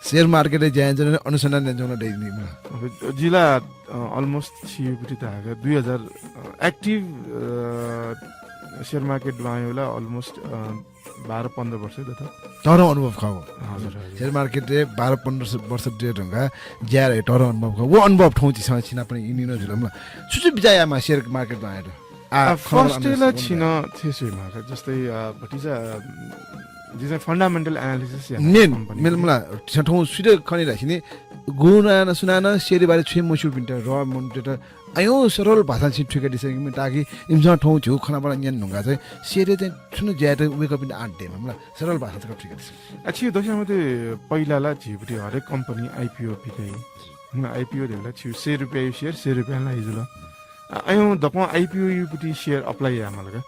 Share market ज्या यानाच्वंबलय् अनुसन्धान यानाच्वंबलय् दइ नि मला। अब जिला, अ, almost छिपट्टि धाःगु दुई हजार, अ, active, अ, share market बाहें होला almost, अ, बाह्र पन्ध्र वर्ष दत। तर अनुभव खः। हजुर, हजुर। Share market रे बाह्र पन्ध्र वर्ष दे ढंगा ज्या रे तर अनुभव खः। व अनुभव थौं झीसं छिनापनि इनिन जुलम ला। छु छु बिचाः यामा share market बाहें त? आ, आ, first ला छिन थेसुइ माका। जस्तै, अ, भतिचा, अ, जिसं fundamental analysis या main, company। Main मला, थौं सुइद खनि रासिने गुना सुनाना share बारे छुं मस्यूपिन्त र मन त अय् सरल भाषां छिं थुइकादिसँ कि, ताकि इमिसं थौं झीगु खनाबना न्यने धुंकाः चाहिँ share चाहिँ छुं ज्या यायेत वय्कःपिन्त आँट दयेमा मला, सरल भाषां छकः थुइकादिसँ। आ, छि दस्यां मते पहिला ला झीपट्टि हरेक company IPO पिकाइ। हुँ, IPO धइबलय् छि सय रुपियाँया share सय रुपियाँं लाइ जुल। आ, अय् दक्वं IPO युपट्टि share apply याये माल का।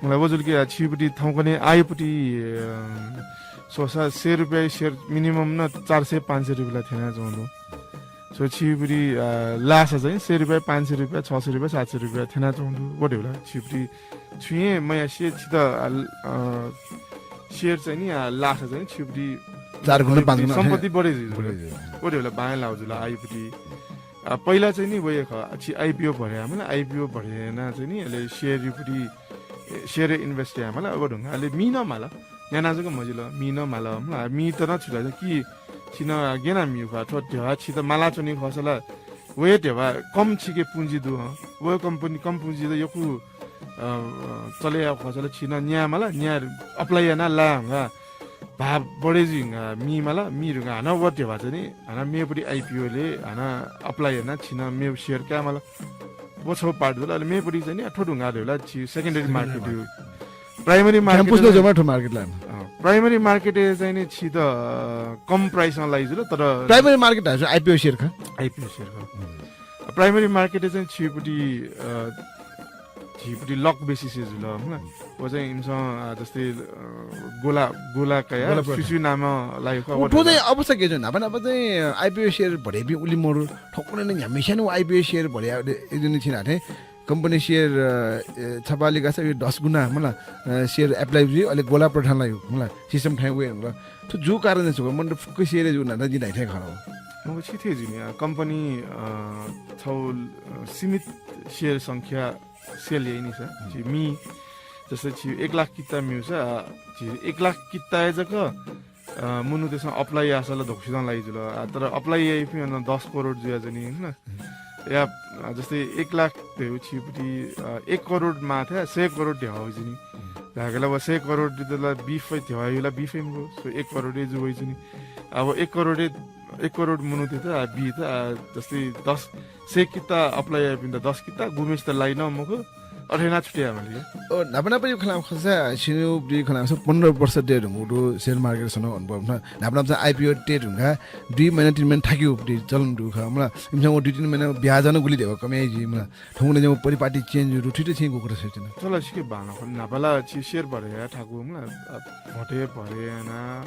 मला व जुल कि, आ, छिपट्टि थौंकन्हय् आःयापट्टि, अ, स्वसा सय रुपियाँया share minimum नं चार सय पाँच सय रुपियाँ ला थ्यनाच्वंगु दु। So छिपट्टि, अ, लासा चाहिँ सय रुपियाँ, पाँच सय रुपियाँ, छ सय रुपियाँ, सात सय रुपियाँ थ्यनाच्वंगु दु। व धइबलय् छिपट्टि छुं हे मयासें छित, अ, अ, share चाहिँ नि, अ, लासा चाहिँ छिपट्टि चार गुणा, पाँच गुणा सम्पत्ति बढे जुइ जुल। बढे जुइ। व धइबलय् बांलाः जुल आःयापट्टि। अ, पहिला चाहिँ नि वया खः, छि IPO भरे याये माल, IPO भरे याना चाहिँ नि अले share युपट्टि, ए, share invest याये माल, व धुंकाः अले मि नं माल। न्याना जक मजिल, मि नं माल, मला, मि त नं छु धाःसा कि छिन गेना मि खः, थ्व ध्यबा छित मालाच्वनी खःसा ला, वया ध्यबा कम छिके पुँजी दु, हँ। व company कम पुँजी दु, यक्व, अ, चले याये खःसा ला छिन न्याये माल, न्याये apply याना लाये हंगा, भा बढे जुइ हंगा, मि माल, मि धुंकाः हानं व ध्यबा चाहिँ नि, हानं मेपट्टि IPO ले, हानं apply याना छिन मेव share काये माल। व छौ part जुल, अले मेपट्टि चाहिँ नि, थ्व धुंकाः धइबलय् छि secondary market यु। Primary market campus नं जम्मा थ्व market ला। अँ, primary market चाहिँ नि छित, अ, कम price मा लाइ जुल, तर primary market धाःसा IPO share खः। IPO share खः। Primary market चाहिँ छिपट्टि, अ, छिपट्टि luck basis जुल, मला। व चाहिँ इमिसं, अ, जस्तै, अ, गोला, गोला कया, गोला प्रथा। सुसु नाम लाइ खः, उ व थ्व चाहिँ अवस्था के जुल, न्हापा न्हापा चाहिँ, अ, IPO share भरेपिं उलि मरु, थौंकन्हय् न्ह्याम्हस्यां व IPO share भरे, अ, एक दिन छिं धाःथें, company share, अ, ए, छपालि गासा यो दस गुणा, मला, अ, share apply जुइ, अले गोला प्रथां लाइ, मला, system थाय् वये, मला। थ्व जु कारण चाहिँ छु, मनूत फुक्क share जु न्हापा जिं धाइथें खः। मखु, छि थें जुइ नि, अ, company, अ, छौ, अ, सीमित share संख्या sell याइ नि सा। छि मि, जस्तै छि एक लाख किता मिउसा, अ, छि एक लाख किता जक अ, मनूतय्सं apply याःसा ला धक्वसितं लाइ जुल। आ, तर apply याइपिं अन दस करोड जुयाच्वनी, हँ। या, अ, जस्तै एक लाख धइगु छिपट्टि, अ, एक करोड माथाय् सय करोड ध्यबा वइच्वनी। धाय्‌कला व सय करोड ला बी फइ, ध्यबा यु ला बी फइ मखु। So एक करोड हे जु वइच्वनी। अब एक करोड हे, एक करोड मनूतय्त, आ, बीत, आ, जस्तै दस, सय किता apply याइपिन्त दस किता, गुम्हेसित लाइ नं मखु। अथे याना छुटे याये माली। ओ, न्हापा न्हापा यु खँ ल्हायेमाःसा, छिनु ब्रि खँ ल्हायेमाःसा, पन्ध्र वर्ष दे धुंगु दु, share market सनं अनुभव न। न्हापा न्हापा चाहिँ IPO ते धुंका, दुई महिना, तीन महिना थाकि उपरि चलन दु खः। मला, इमिसं व दुई तीन महिना ब्याज नं गुलि ध्यबा कम याइ जुइ, मला। थौंकन्हय् चाहिँ परिपाटी change जु, थुइत छिं गुकथं सोचेन? चल, सिके बांलाः खः। न्हापा ला छि share भरे याये थाकु, मला, अ, भोटे भरे याना,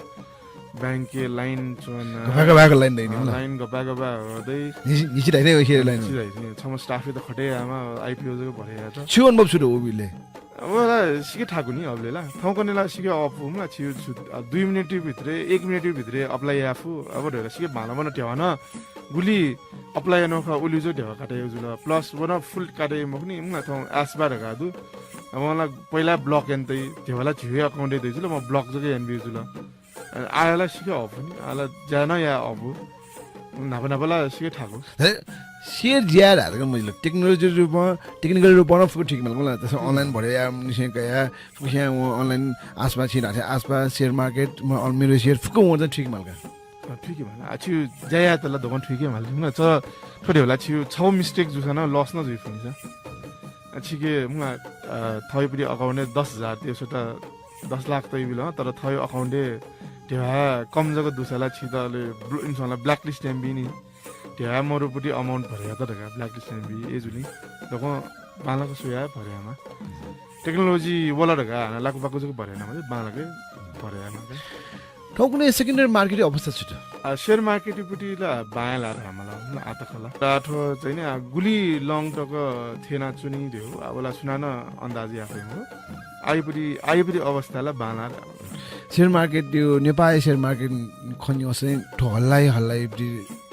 bank-य् line च्वना। गबा गबाक line दइ नि, अँ, मला। Line गबा गबा हो दइ। निसि, निसि धाइ नि, share line। निसि धाइ नि, छम्ह staff-यात खटे यायेमाः, IPO जक भरे यायेत। छिगु अनुभव छु दु उबलय्? अब ला सिके थाकु नि अबलय् ला। थौंकन्हय् ला सिके अःपु, मला, छि छु, अ, दुई मिनेट भित्र, एक मिनेट भित्र apply याये फु। अब धइला सिके बांलाः, व नं ध्यबा नं गुलि apply यानागु खः, उलि जक ध्यबा काटे याइ जुल। Plus व नं full काटे याइ मखु नि, मला, थौं आसबा धकाः दु। अब वं ला पहिला block यानातइ, ध्यबा ला झीगु account-य् दइ जुल, वं block जक यानाबी जुल। आः ला सिके अःपु नि, आः ला ज्या नं याये अःपु। न्हापा न्हापा ला सिके थाकु। हे, share ज्या धाःगु मजिल। Technology रूपं, technical रूपं नं फुक्क ठीक माल का, मला। जस्तै online भरे याये निसें कया, फुक्कसियां वं online आसपास छिं धाःथें आसपास share market, म, अन मेरो share फुक्क वं चाहिँ ठीक माल का। अँ, ठीक हे माल। आ, छिगु ज्या यायेत ला दक्वं ठीक हे माल। मला, च, थ्व धइला छिगु छौ mistake जूसा नं loss नं जुइ फुनि सा। आ, छिके, मला, अ, थःगुपट्टि account-य् दस हजार तेसोता दस लाख तइबिल, तर थःगु account-य् ध्यबा कम जक दुसा ला छित अले ब्ल-, इमिसं ला blacklist यानाबी नि। ध्यबा मरुपट्टि amount भरे यात धकाः blacklist यानाबी, अय् जुल नि। दक्वं बांलाक स्वयाः भरे यायेमाः। Technology वल धकाः हानं लाकुपाकु जक भरे याना मते, बांलाक भरे यायेमाः का। थौंकन्हय् secondary market या अवस्था छु त? आ, share market पट्टि ला बांलाः धाःमाल, न आतखला। आ, थ्व चाहिँ नि, आ, गुलि long तक थ्यनाच्वनी धयो, आ, वला सुनानं अन्दाज याये फइ मखु। आइपट्टि, आइपट्टि अवस्था ला बांलाः धाःमाल। Share market यो, नेपाःया share market खँ न्यंसे थ्व हल्लाइ, हल्लाइ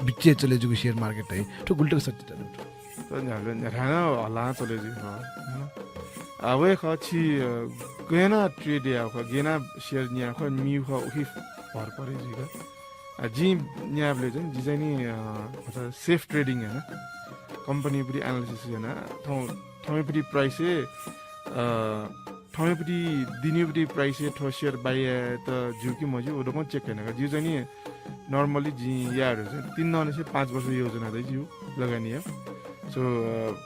बिचय् चले जूगु share market है। थ्व गुलि तक सत्य त? त न्ह्याबलें न्ह्याथाय् नं हल्लां चले जुइ खः। आ, वय् खः छि, अ, गय् यानाः trade याः खः, गय् यानाः share न्याः खः, मी खः, उकी भर परे जुइ खः। आ, जिं न्यायेबलय् चाहिँ, जि चाहिँ नि, अ, मतलब safe trading याना, company पट्टि analysis याना, थौं, थौंया पट्टि price य्, अ, थौंया पट्टि दिनया पट्टि price य् थ्व share buy यायेत ज्यू कि मज्यू, व दक्वं check याना। जिं चाहिँ नि normally जिं याये धुन चाहिँ तीन दनिसे पाँच वर्ष योजना दइ जिगु लगानीया। So, अ,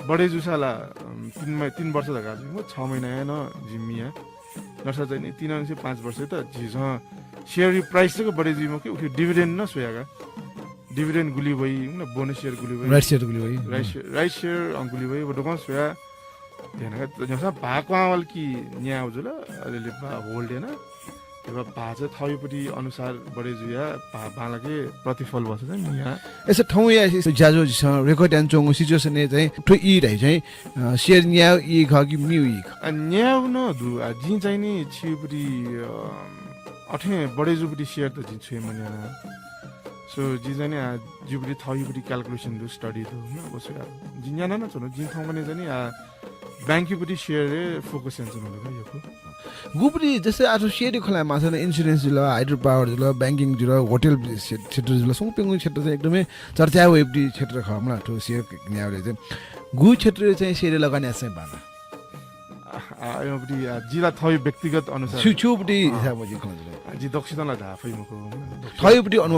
बढे जूसा ला, अम, तीन मै-, तीन वर्ष धकाः जुइ, छ महिना हे नं जिं मिया। नसा चाहिँ नि तीन दनिसे पाँच वर्ष त झीसं share price जक बढे जुइ मखु, उकी dividend नं स्वया का। Dividend गुलि वइ, न bonus share गुलि वइ। Right share गुलि वइ। Right share, right share, अँ, गुलि वइ, व दक्वं स्वया। ध्यान का, न्ह्यासा भाः क्वहां वल कि न्याः जुल, अलिअलि भाः hold याना। एबा भाः चाहिँ थःगु पट्टि अनुसार बढे जुया, भाः बांलाक प्रतिफल बस चाहिँ मिया। अय्सा थौंया ज्याझ्वः झीसं record यानाच्वंगु situation य् चाहिँ थ्व ई धाइ चाहिँ, अ, share न्यायेगु ई खः कि म्यू ई खः? आ, न्यायेगु नं दु। आ, जिं चाहिँ नि छिगु पट्टि, अ, अथें बढे जूगु पट्टि share त जिं छुं हे मन्याना। So, जिं चाहिँ नि, आ, जिगु पट्टि थःगु पट्टि calculation दु, study दु, न, व स्वया। जिं न्याना नं च्वना, जिं थौंकन्हय् चाहिँ नि, आ, bank या पट्टि share य् focus यानाच्वना दु का, यक्व। गुपट्टि जस्तै आः थ्व share या खँ ल्हायेमाःसा नं insurance जुल, hydropower जुल, banking जुल, hotel क्षे-, क्षेत्र जुल, स्वंगू प्यंगू क्षेत्र चाहिँ एकदमै चर्चाय् वइगु पट्टि क्षेत्र खः मला, थ्व share न्यायेबलय् चाहिँ। गु क्षेत्र चाहिँ share या लगानी याःसा चाहिँ बांलाः? आ, आ, अय् पट्टि, आ, जि ला थःगु व्यक्तिगत अनुसार। छु, छु पट्टि अँ। हिसाब मजिं खँ जुल। आ, जि दक्वसितं ला धाये फइ मखु। थःगु पट्टि अनुभव